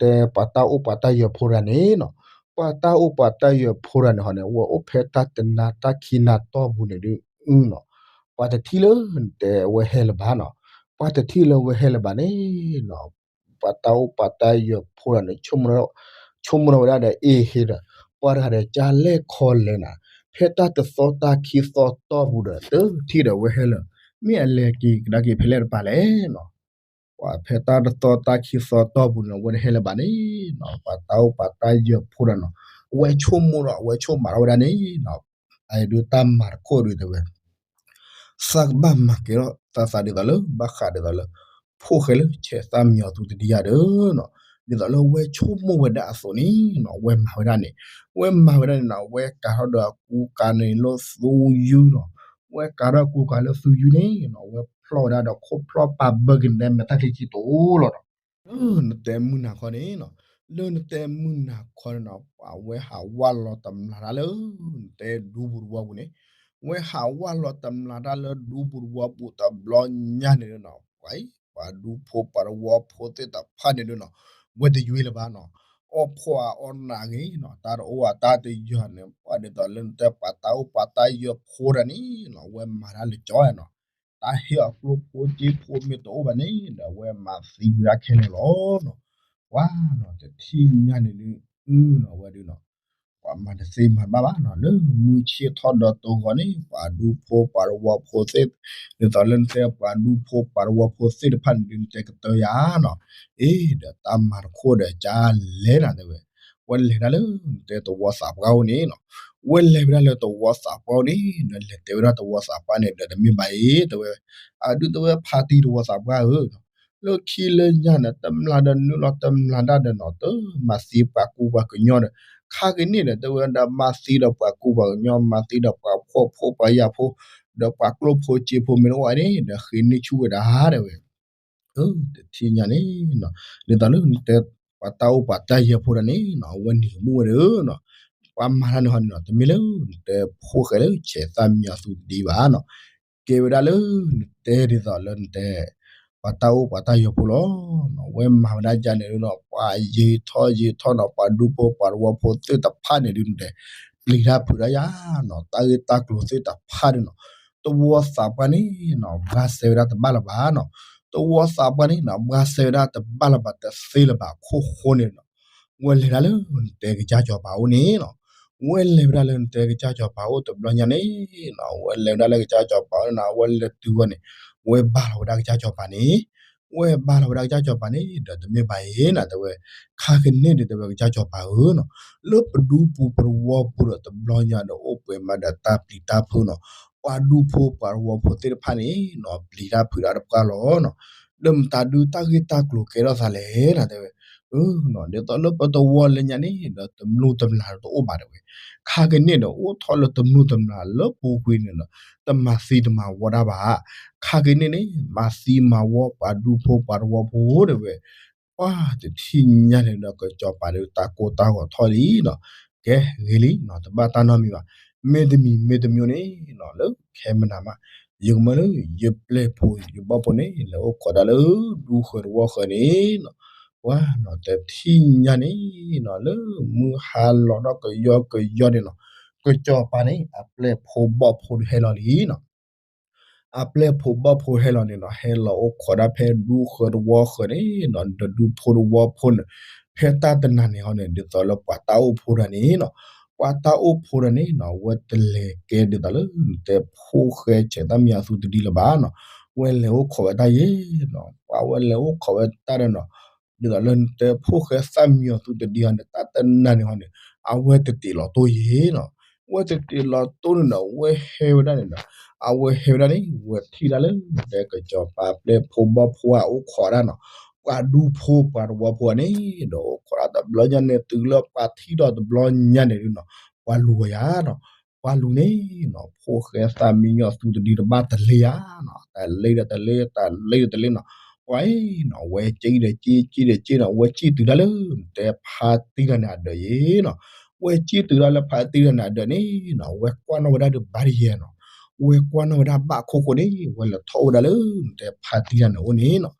တဲပှၤတၢ်အိၣ်ပှၤတၢ်ယၢၤဖိတဂၤန့ၣ်နီၤ ပှၤတၢ်အိၣ်ပှၤတၢ်ယၢၤဖိတဂၤန့ၣ်ဟီန့ၣ် ဝဲအိၣ်ဖဲတၢ်တနၤတၢ်ခံနၤတီၢ်ပူၤန့ၣ်ဒုးနီၤ ပှၤတထံၣ်လၢနတဲဝဲဟဲလၢၤဘၣ်နီၤ ပှၤတထံၣ်လၢဝဲဟဲလၢၤဘၣ်န့ၣ်နီၤ ပှၤတၢ်အိၣ်ပှၤတၢ်ယၢၤဖိတဂၤန့ၣ် ဆိကမိၣ်ထီၣ်ဝဲဒၣ်ဒီးအ့ဟ့ဒီး ပှၤတဂၤဒီးကၢ်လဲၣ်ခီလဲၣ်နၤ ဖဲတၢ်တသီတၢ်ခံသီတီၢ်ပူၤဒီး တထံၣ်ဒီးဝဲဟဲလၢၤ မ့ၢ်အလဲၤက့ၤကဒါက့ၤဖဲလဲၣ်တပၤလဲၣ်နီၤ ပှၤဖဲတၢ်တသီတၢ်ခံသီတီၢ်ပူၤန့ၣ် အဝဲတဟဲလၢၤဘၣ်န့ၣ်နီၤ ပှၤတၢ်အိၣ်ပှၤတၢ်ယၢၤဖိတဂၤနီၤ အဝဲဆိကမိၣ်ဒီး အဝဲဆိကမးထီၣ်ဝဲဒၣ်န့ၣ်နီၤ အအံၤဒုးတၢ်မၤတခိၣ်ဒုးတဲဝဲ သးကဘၣ်မၤကဲထီၣ်သးသးဒ်သိးလၢ ဘၣ်ဃးဒ်သိးလၢ ဖိၣ်ဃဲလၢဆဲးသၣ်မံညီၤသူတဒံယၤဒီးနီၤ ဒ်သိးလၢဝဲဆိကမိၣ်ဝဲဒၣ်အသိးန့ၣ်နီၤ ဝဲမၤဝဲဒၣ်န့ၣ် ဝဲမၤဝဲဒၣ်န့ၣ်နီၤ ဝဲကၤထီၣ်ဒီးအကူကၤန့ၣ်လၢသူယုၢ်နီၤ ဝဲကၤထီၣ်အကူကၤလၢသူယုၢ်န့ၣ်နီၤ ဝဲဖျီၣ်ဝဲဒၣ်ဒီးခိၣ်ဖျီၣ်ပာ်ဘၢက့ၤန့ၣ် မဲာ်တၢ်ချံခံတိၤလီၤနီၤ လၢနတဲမုၢ်နၤခီန့ၣ်နီၤ လၢနတဲမုၢ်နၤခီန့ၣ်နီၤ ပှၤဝဲဟးဝၢ်လီၤတမျၢ်တၢ်လၢ နတဲဒူပူၤတဝီပူၤန့ၣ် ဝဲဟးဝၢ်လီၤတမျၢ်တၢ်လၢဒူပူၤတဝီပူၤတဘျီညါန့ၣ်နီၤ ပှၤအံၤ ပှၤဒူဖိပှၤတဝီဖိသ့ၣ်တဖၣ်န့ၣ်ဒုးနီၤ ဝဲတယွ့လၢၤဘၣ်နီၤ အီၣ်ဖှီၣ်အီၣ်နးဂ့ၤနီၤ တၢ်တအိၣ်အတၢ်တယွၤန့ၣ် ပှၤဒ်သိးလၢနတဲပှၤတၢ်အိၣ်ပှၤတၢ်ယၢၤဖိတဂၤန့ၣ်နီၤ ဝဲမၤတၢ်လၢာ်ကၠီနီၤ တၢ်ဟ့ၣ်အီၤကျိၣ်ဖိစ့ဖိမ့ၢ်တအိၣ်ဘၣ်န့ၣ်ဒီး အဝဲမၤသံဝဲဒၣ်ခဲလၢာ်လီၤနီၤ ပှၤနီၤ တထံၣ်ညါန့ၣ်ဒုး အုနီၤ ဝဲဒုးနီၤ ပှၤမၤတသ့မၤတဘၣ်ဘၣ်နီၤ လၢမုၢ်ဆ့ၣ်ထီၣ်ဒီးတဂီၤန့ၣ် ပှၤဒူဖိပှၤတဝီဖိသ့ၣ် ဒ်သိးလၢနတဲပှၤဒူဖိပှၤတဝီဖိသ့ၣ်တဖၣ်န့ၣ်ဒုး နတဲကတၢၢ်ယၤနီၤ အ့ ဒီးတၢ်မၤတခိၣ်ဒီးကလဲၤနၤတဲဝဲ ဝဲလဲၤဒၣ်လၢနတဲသဝီသးပှၢ်အိၣ်န့ၣ်နီၤ ဝဲလဲၤဝဲဒၣ်လၢသဝီသးပှၢ်အိၣ်န့ၣ် ဒီးလဲၤတဲဝဲဒၣ်သဝီသးပှၢ်န့ၣ်ဒီး တမ့ၢ်ဘၣ်အံၤ တဲဝဲ အဒုးတဲဝဲ ဖါတံၢ်သဝီသးပှၢ်ဧၢ လၢခံလၢညါန့ၣ် တမျၢ်ဒီးနုာ်လီၤတမျၢ်ဒၣ်ဒီးနီၤ တမၤသံပှၤကူပှၤကညီဒီး ခါကနံၣ်န့ၣ် တဲဝဲဒၣ်မၤသံဒီးပှၤကူပှၤကညီ မၤသံဒီးပှၤဖှီၣ်ဖိပှၤယာ်ဖိ ဒီးပှၤကျိၣ်ဖိစ့ဖိမ့ၢ်တအိၣ်န့ၣ် ဒီးဃ့န့ၢ်ဆူၣ်ဝဲဒၣ်တဲဝဲ တထံၣ်ညါန့ၣ်နီၤ ဒ်သိးလၢနတဲ ပှၤတၢ်အိၣ်ပှၤတၢ်ယၢၤဖိတဂၤန့ၣ်နီၤ အဝဲနံၤကမူၣ်ဝဲဒၣ်နီၤ ပှၤမၤတၢ်န့ၣ်ဟီန့ၣ်နီၤ တမ့ၢ်လၢနတဲဖိၣ်ဃဲလၢဆဲးသၣ်မံညီၤသူတဒံဘၣ်နီၤ ကဲဝဲဒၣ်လၢနတဲဒ်သိးလၢနတဲ ပှၤတၢ်အိၣ်ပှၤတၢ်ယၢၤဖိလီၤ. ဝဲမၤဝဲဒၣ်ယၤန့ၣ်ဒုးနီၤ ပှၤယံာ်ထီၣ်ယံာ်ထီၣ်နီၤ ပှၤဒူဖိပှၤတဝီဖိသ့ၣ်တဖၣ်န့ၣ်ဒုး ပျံၤတၢ်ဖုးတၢ်ယၤနီၤ တၢ်ဂ့ၢ်တၢ်ကျိၤသ့ၣ်တဖၣ်ဒုးနီၤ တဝီသးပှၢ်န့ၣ်နီၤ ဘှါစဲဝဲဒၣ်တဘၣ်လၢၤဘၣ်နီၤ တဝီသးပှၢ်န့ၣ်နီၤ ဘှါစဲဝဲဒၣ်တဘၣ်လၢၤဘၣ်တသ့လၢၤဘၣ်အခိၣ်ဃိန့ၣ်နီၤ ဝဲလဲၤဒၣ်လၢနတဲကစၢ်စီၤပၤအိၣ်န့ၣ်နီၤ ဝဲလဲၤဝဲဒၣ်လၢနတဲကစၢ်စီၤပၤအိၣ်တဘျီညါန့ၣ်နီၤ ဝဲလဲၤဝဲဒၣ်လၢကစၢ်စီၤပၤအိၣ်န့ၣ်နီၤ ဝဲလဲၤတုၤဝဲန့ၣ် ဝဲဘၣ်လီၤဝဲဒၣ်ကစၢ်စီၤပၤန့ၣ် ဝဲဘၣ်လီၤဝဲဒၣ်ကစၢ်စီၤပၤန့ၣ် ဒီးတမ့ၢ်ဘၣ်အံၤနီၤ တဲဝဲ ခါကန့ၣ်ဒီးတဲဝဲကစၢ်စီၤပၤဧၢနီၤ လၢပဒူပူၤပတဝီပူၤဒီးတဘျီညါဒီး အိၣ်ပှဲၤမးဒီးတၢ်ပျံၤတၢ်ဖုးနီၤ ပှၤဒူဖိပှၤတဝီဖိသ့ၣ်တဖၣ်န့ၣ်နီၤ ပျံၤတၢ်ဖုးတၢ်တပှၢ်လီၤနီၤ ဒီးမတၤဒုးတၢ်ဂ့ၢ်တၢ်ကျိၤကဲထီၣ်သးလဲၣ်နီၤ တဲဝဲ ဒ်သိးလၢပတဝီလၢညါန့ၣ်ဒီး တမျိၢ်တမျာ်တအိၣ်ဘၣ်တဲဝဲ ခါကန့ၣ်ဒီး အိၣ်ထီၣ်လၢတမျိၢ်တမျာ်လၢပူၤကွံာ်န့ၣ်ဒီး တမၤသံတမၤဝီတၢ်ဘၣ် ခါကန့ၣ်န့ၣ် မၤသံမၤဝီပှၤဒူဖိပှၤတဝီဖိတဲဝဲ ပှၤတထံၣ်ညါန့ၣ်ဒီး ကစီၤပၤဒီးတၢ်ကိၢ်တၢ်ဂီၤထီၣ်လံနီၤ ကဲဂ့ၤလံနီၤ တဘၣ်တၢ်နီတမံၤဘၣ် မ့တမံၤမ့တမံၤန့ၣ်နီၤ လၢခဲမနၤမး ယကမၢလၢ ယပျဲၢ်ဖိယဘီၣ်ဖိန့ၣ် လဲၤအိၣ်ခိးဒၣ်လၢဒူဃၢၤတဝီဃၢၤန့ၣ်နီၤ ပှၤနီၤတထံၣ်ညါန့ၣ်နီၤ လၢမုၢ်ဟါလီၤထီၣ်ကယီကယီန့ၣ်နီၤ ကစီၤပၤန့ၣ် အပျဲၢ်ဖိဘီၣ်ဖိဟဲလီၤလံနီၤ အပျဲၢ်ဖိဘီၣ်ဖိဟဲလီၤန့ၣ်နီၤ ဟဲလီၤအိၣ်ခိးဒၣ်ဖဲဒူဃၢၤတဝီဃၢၤန့ၣ်နီၤ ဒီးဒူဖိတဝီဖိန့ၣ် ဖဲတၢ်တနၤန့ၣ်ဟီန့ၣ် ဒ်သိးလၢပှၤတၢ်အိၣ်ဖိတဂၤန့ၣ်နီၤ ပှၤတၢ်အိၣ်ဖိတဂၤန့ၣ်နီၤ ဝဲတလဲၤကဲဒ်သိးလၢနတဲဖိၣ်ဃဲဆဲးသၣ်မံညီၤသူတဒံလၢၤဘၣ်နီၤ ဝဲလဲၤအိၣ်ခိးဝဲတၢ်ယဲနီၤ ပှၤဝဲလဲၤအိၣ်ခိးဝဲတၢ်ဒီးနီၤ ဒ်သိးလၢနတဲဖိၣ်ဃဲသၣ်မံညီၤသူတဒံဟီန့ၣ် တၢ်တနၤန့ၣ်ဟီန့ၣ် အဝဲတတ့ၢ်လီၤတိၢ်ယဲနီၤ ဝဲတတ့ၢ်လီၤတိၢ်န့ၣ်ဒီး ဝဲဟဲဝဲဒၣ်န့ၣ်ဒီး အဝဲဟဲဝဲဒၣ်န့ၣ် ဝဲထံၣ်ဒၣ်လၢနတဲကစီၤပၤပျဲၢ်ဖိဘီၣ်ဖိအအိၣ်ခိးဒၣ်နီၤ ပှၤဒူဖိပှၤတဝီဖိန့ၣ် ဒီးအိၣ်ခိးဒၣ်တဘျီညါန့ၣ် တုၤလၢပှၤထံၣ်ဒီးတဘျီညါန့ၣ်ဒုးနီၤ ပှၤလူၤဝဲယၤနီၤ ပှၤလူၤန့ၣ်နီၤ ဖိၣ်ဃဲသၣ်မံညီၤသူတဒံတဘၣ်တလ့ဧါနီၤ တလ့ဒီးတလ့ တလ့ဒီးတလ့နီၤ ပှၤအံၤနီၤ ဝဲစ့ဒီးစ့ စ့ဒီးစ့နီၤ ဝဲစ့တုၤဒၣ်လၢနတဲဖါတံၢ်တၢ်န့ၣ်အဒၢးယဲနီၤ ဝဲစ့တုၤဒၣ်လၢဖါတံၢ်တၢ်န့ၣ်အဒၢးန့ၣ်နီၤ ဝဲကွၢ်နီၣ်ဝဲဒၣ်ဒုးဘၣ်တယဲနီၤ ဝဲကွၢ်နီၣ်ဝဲဒၣ်ဘၣ်ခိၣ်ဃိန့ၣ် ဝဲလဲၤထီၣ်အိၣ်ဝဲဒၣ်လၢနတဲဖါတံၢ်တၢ်န့ၣ်အအိၣ်န့ၣ်နီၤ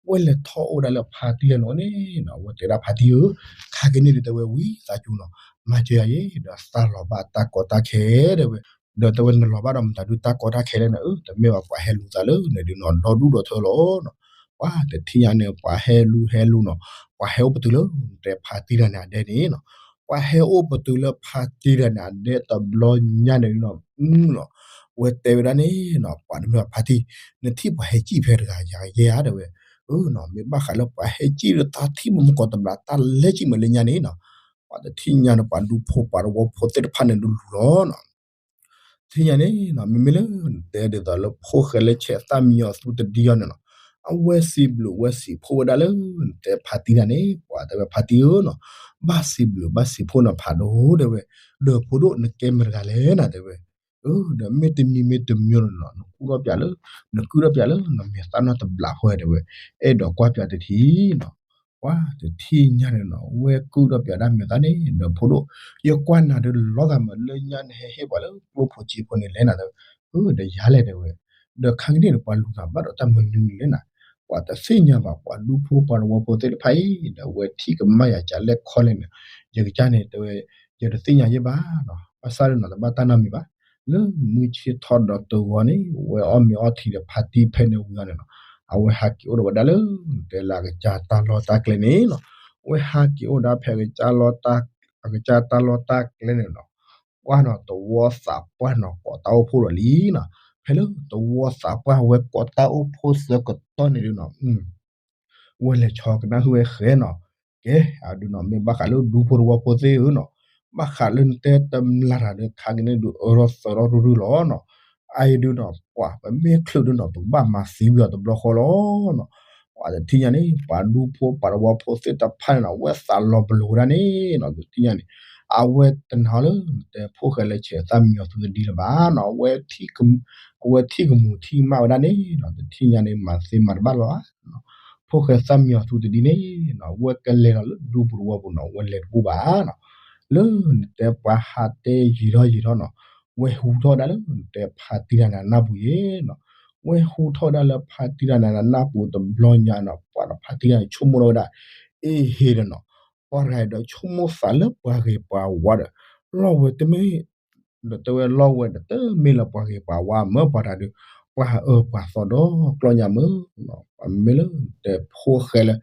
ဝဲလဲၤထီၣ်အိၣ်ဝဲဒၣ်လၢဖါတံၢ်တၢ်န့ၣ်အအိၣ်န့ၣ်နီၤ ဝဲတဲဒၣ်ဖါတံၢ်ဧၢ ခါကန့ၣ်ဒုးတဲဝဲဝံသးစူၤနီၤ မၤစၢၤယၤယဲ ဒီးသးလီၤဘၣ်တၢ်ကီတၢ်ခဲတဲဝဲ ဒီးတဲဝဲနလီၤဘၣ်ဒီးမတၤဒုးတၢ်ကီတၢ်ခဲလဲၣ်န့ၣ် အၢ တမ့ၢ်ဘၣ်ပှၤဟဲလူၤသးလၢနဒုးနီၤ ဒီဒူၣ်ဒီထၢလီၤနီၤ ပှၤတထံၣ်ညါန့ၣ် ပှၤဟဲလူၤဟဲလူၤနီၤ ပှၤဟဲအိၣ်ပတုာ်လၢနတဲဖါတံၢ်တၢ်န့ၣ်အဒဲန့ၣ်နီၤ ပှၤဟဲအိၣ်ပတုာ်လၢဖါတံၢ်တၢ်န့ၣ်အဒဲတဘျီညါန့ၣ်နီၤ နီၤ ဝဲတဲဝဲဒၣ်န့ၣ်နီၤ ပှၤတမ့ၢ်ဘၣ်ဖါတံၢ် နထံၣ်ပှၤဟဲစံၣ်ဖဲတဂၤယၤယဲဧါတဲဝဲ အၢနီၤ မ့ၢ်ဘၣ်ဃးလၢပှၤဟဲစံၣ်လၢတၢ်ထံၣ်မုၢ်မကီးတဘျီ တၢ်လဲၤစံၣ်မးလၢညါန့ၣ်နီၤ ပှၤတထံၣ်ညါန့ၣ် ပှၤဒူဖိပှၤတဝီဖိသ့ၣ်တဖၣ်န့ၣ်ဒုးလူၤလီၤနီၤ ထံၣ်ညါန့ၣ်နီၤ မ့မ့ၢ်လၢနတဲဒ်သိးလၢဖိၣ်ဃဲလၢဆဲးသၣ်မံညီၤသူတဒံအီၤန့ၣ်နီၤ အဝဲစံးဘျုးဝဲစံးဖှိၣ်ဝဲဒၣ်လၢနတဲဖါတံၢ်တၢ်န့ၣ် ပှၤတဲဝဲဖါတံၢ်ဧၢနီၤ ဘၣ်စံးဘျုးဘၣ်စံးဖှိၣ်နီၤဖးဒိၣ်တဲဝဲ ဒီးဖိဒိၣ်နကဲမတၤတဂၤလဲၣ်နီၤတဲဝဲ ဒီးမ့တမံၤမ့တမံၤနီၤ နကူၣ်ထီၣ်ပၠးလၢ နကုၣ်ထီၣ်ပၠးလၢနမဲာ်သၣ်နီၢ်တဘျးဖိတဲဝဲ အဲၣ်ဒိးကွၢ်ပၠးတထံၣ်နီၤ ပှၤတထံၣ်ညါန့ၣ်နီၤ ဝဲကုၣ်ထီၣ်ပၠးဒၣ်မဲာ်သၣ်န့ၣ် ဒီးဖိဒိၣ် ယကွၢ်နၤဒီးလီၤဂာ်မးလၢညါနဟဲဟ့ၣ်ပှၤလၢကျိဖိစ့ဖိန့ၣ်လဲၣ်နၤတဲဝဲ ဒီးယၤလဲၣ်တဲဝဲ ဒီးခါကန့ၣ်ဒီးပှၤလူၤသးဘၣ်ဒီးတၢ်မနုၤလဲၣ်နၤ ပှၤတသ့ၣ်ညါဘၣ် ပှၤဒူဖိပှၤတဝီဖိသ့ၣ်တဖၣ်အံၤ ဒီးအဝဲထံၣ်ကမၣ်ယၤကလဲၣ်ခီလဲၣ်န့ၣ် ယကစၢ်န့ၣ်တဲဝဲ ယတသ့ၣ်ညါယဲဘၣ်နီၤ ဘၣ်ဆၣ်ဒီးနီၤ တဘၣ်တၢ်နီတမံၤဘၣ် လၢမုၢ်ဆ့ၣ်ထီၣ်ဒီးတဂီၤန့ၣ် ဝဲအီၣ်မ့ၤအီထံဒီးဖါတံၢ်ဖဲန့ၣ်ဝံၤအီၤန့ၣ်နီၤ အဝဲဟးက့ၤအိၣ်ဒီးဝဲဒၣ်လၢ တဲလၢအကစၢ်တၢ်လီၢ်တၢ်ကျဲန့ၣ်နီၤ ဝဲဟးက့ၤအိၣ်ဒၣ်ဖဲ အကစၢ်တၢ်လီၢ်တၢ်ကျဲန့ၣ်နီၤ ပှၢ်နီၤ တဝီသးပှၢ်နီၤ ကိးတၢ်အိၣ်ဖှိၣ်ဒီးလံနီၤ ဖဲလၢတဝီသးပှၢ်ဝဲကိးတၢ်အိၣ်ဖှိၣ်ဆၢကတီၢ်န့ၣ်ဒုးနီၤ ဝဲလဲၤဆီကနၣ်ဟုၣ်ဝဲဃဲနီၤ ကဲ အဒုးနီၤ မ့ၢ်ဘၣ်ဃးလၢဒူဖိတဝီဖိသ့ၣ်ဧၢနီၤ ဘၣ်ဃးလၢနတဲတမျၢ်တၢ်ဒီးခါကန့ၣ်ဒုးအၢထီၣ်သၢထီၣ်ရုၢ်ရုၢ်လီၤနီၤ အအံၤဒုးနီၤ ပှၤပမ့ၢ်ချုးဒုးနီၤ ပကဘၣ်မၤသံဝံၤအီၤတဘျီဃီလီၤနီၤ ပှၤတထံၣ်ညါန့ၣ် ပှၤဒူဖိပှၤတဝီဖိသ့ၣ်တဖၣ်န့ၣ်နီၤ ဝဲသးလီၤပလိာ်ဝဲဒၣ်န့ၣ်နီၤ တထံၣ်ညါန့ၣ် အဝဲတနာ်လၢ နတဲဖိၣ်ဃဲလၢဆဲးသၣ်မံညီၤသူတဒံလၢၤဘၣ်နီၤ အဝဲထံၣ်ကမူၤထံၣ်ကမၣ်ဝဲဒၣ်န့ၣ်နီၤ တထံၣ်ညါန့ၣ် မၤသ့မၤတဘၣ်လၢၤဘၣ် ဖိၣ်ဃဲသၣ်မံညီၤသူတဒံန့ၣ်နီၤ ဝဲကလဲၤလီၤလၢဒူပူၤတဝီပူၤနီၤ ဝဲလဲၤတပူၤဘၣ်နီၤ လၢနတဲပှၤဟးတဲယံာ်ထီၣ်ယံာ်ထီၣ်နီၤ ဝဲဟူထီၣ်ဝဲဒၣ်လၢနတဲဖါတံၢ်တၢ်န့ၣ်အနၢ်ပူၤယဲနီၤ ဝဲဟူထီၣ်ဝဲဒၣ်လၢဖါတံၢ်တၢ်န့ၣ် နၢ်ပူၤတဘျီညါနီၤ ပှၤဒီးဖါတံၢ်တၢ်န့ၣ် ဆိကမိၣ်ထီၣ်ဝဲဒၣ် အ့ဟ့ဒီးနီၤ ပှၤတဂၤဒီးဆိကမိၣ်သးလၢပှၤဂ့ၤပှၤဝါဒီး လီၢ်ဝဲတမ့ၢ် ဒီးတဲဝဲလီၢ်ဝဲဒီးတမ့ၢ်လၢပှၤဂ့ၤပှၤဝါမၢပှၤတၢ်ဒုး ပှၤအၢပှၤသီဒီကျီၢ်ညါမၢ ပှၤမ့ၢ်လၢတဲဖိၣ်ဃဲလၢ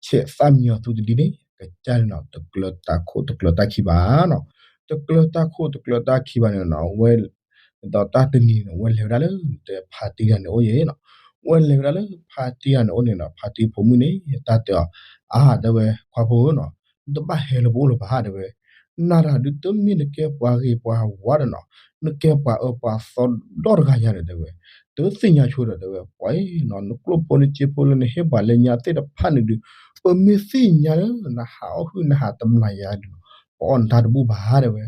ဆဲးသၣ်မံညီၤသူတဒံန့ၣ် ကစၢ်န့ၣ်နီၤ တကျၢၤတၢ်ခိၣ်တကျၢၤတၢ်ခံဘၣ်နီၤ တကျၢၤတၢ်ခိၣ်တကျၢၤတၢ်ခံဘၣ်န့ၣ်နီၤ ဝဲ ဒ်သိးတၢ်တနံၤန့ၣ် ဝဲလဲၤဝဲဒၣ်လၢတဲဖါတံၢ်တၢ်န့ၣ်အိၣ်ယဲနီၤ ဝဲလဲၤဝဲဒၣ်လၢဖါတံၢ်တၢ်န့ၣ်အိၣ်န့ၣ်နီၤ ဖါတံၢ်ဖိမုၣ်န့ၣ် တၢ်တဲအီၤ အါ တဲဝဲ ခွါဖိဧၢနီၤ နတဘၣ်ဟဲလၢပအိၣ်လၢၤဘၣ်တဲဝဲ နၤတၢ်ဒုးတမ့ၢ်နကဲပှၤဂ့ၤပှၤဝါဒီးနီၤ နကဲပှၤအၢပှၤသီဒီတဂၤညါဒီးတဲဝဲ တသ့ၣ်ညါဆိဒီးတဲဝဲ ပှၤအံၤနီၤ နကျိၣ်ဖိနစ့ဖိလၢနဟ့ၣ်ပှၤလၢညါသ့ၣ်တဖၣ်န့ၣ်ဒုး ပမ့ၢ်သ့ၣ်ညါလၢနဟးအီၣ်ဟုၣ်နဟးတမျၢ်ယၤဒုးနီၤ ပအီၣ်နတၢ်တဘူၣ်ဘၣ်တဲဝဲ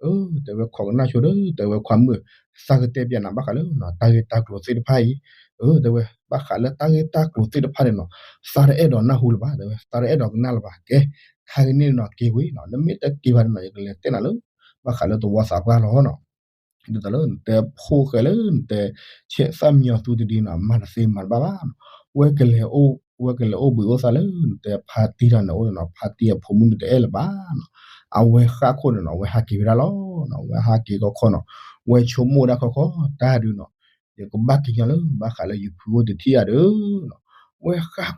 အၢ တဲဝဲခိးကနၣ်ဆိဒီး တဲဝဲခွါမုၣ် သးကတဲပျးနၤဘၣ်ဃးလၢ တၢ်ဂ့ၢ်တၢ်ကျိၤသ့ၣ်တဖၣ်အံၤ အၢ တဲဝဲ ဘၣ်ဃးလၢတၢ်ဂ့ၢ်တၢ်ကျိၤသ့ၣ်တဖၣ်န့ၣ်နီၤ သးတအဲၣ်ဒိးနၢ်ဟူလၢၤဘၣ် တဲဝဲ သးတအဲၣ်ဒိးကနၣ်လၢၤဘၣ် ကဲ ခါကန့ၣ်နီၤ က့ၤဝံၤနီၤ နမ့ၢ်တက့ၤဘၣ်န့ၣ်နီၤ ယကလဲၤတဲနၤလၢ ဘၣ်ဃးလၢသဝီသးပှၢ်လီၤနီၤ ဒ်သိးလၢနတဲဖိၣ်ဃဲလၢနတဲ ဆဲးသၣ်မံညီၤသူတဒံနီၤ မၤတသ့မၤတဘၣ်ဘၣ်နီၤ ဝဲကလဲၤအိၣ် ဝဲကလဲၤအိၣ်ဘှံးအိၣ်သါလၢ နတဲဖါတံၢ်တၢ်န့ၣ်အိၣ်န့ၣ်နီၤ ဖါတံၢ်အဖိမုၣ်န့ၣ်တအဲၣ်လၢၤဘၣ်နီၤ အဝဲဃၣ်ခိၣ်န့ၣ်နီၤ ဝဲဟးက့ၤဝဲဒၣ်လီၤနီၤ ဝဲဟးက့ၤခီခီနီၤ ဝဲဆိကမိၣ်ဝဲဒၣ်ခီခီ တၢ်ဒုးနီၤ ယကဘၣ်က့ၤညီလၢ ဘၣ်ဃးလၢယဖုအိၣ်တထံၣ်ဧါဒီး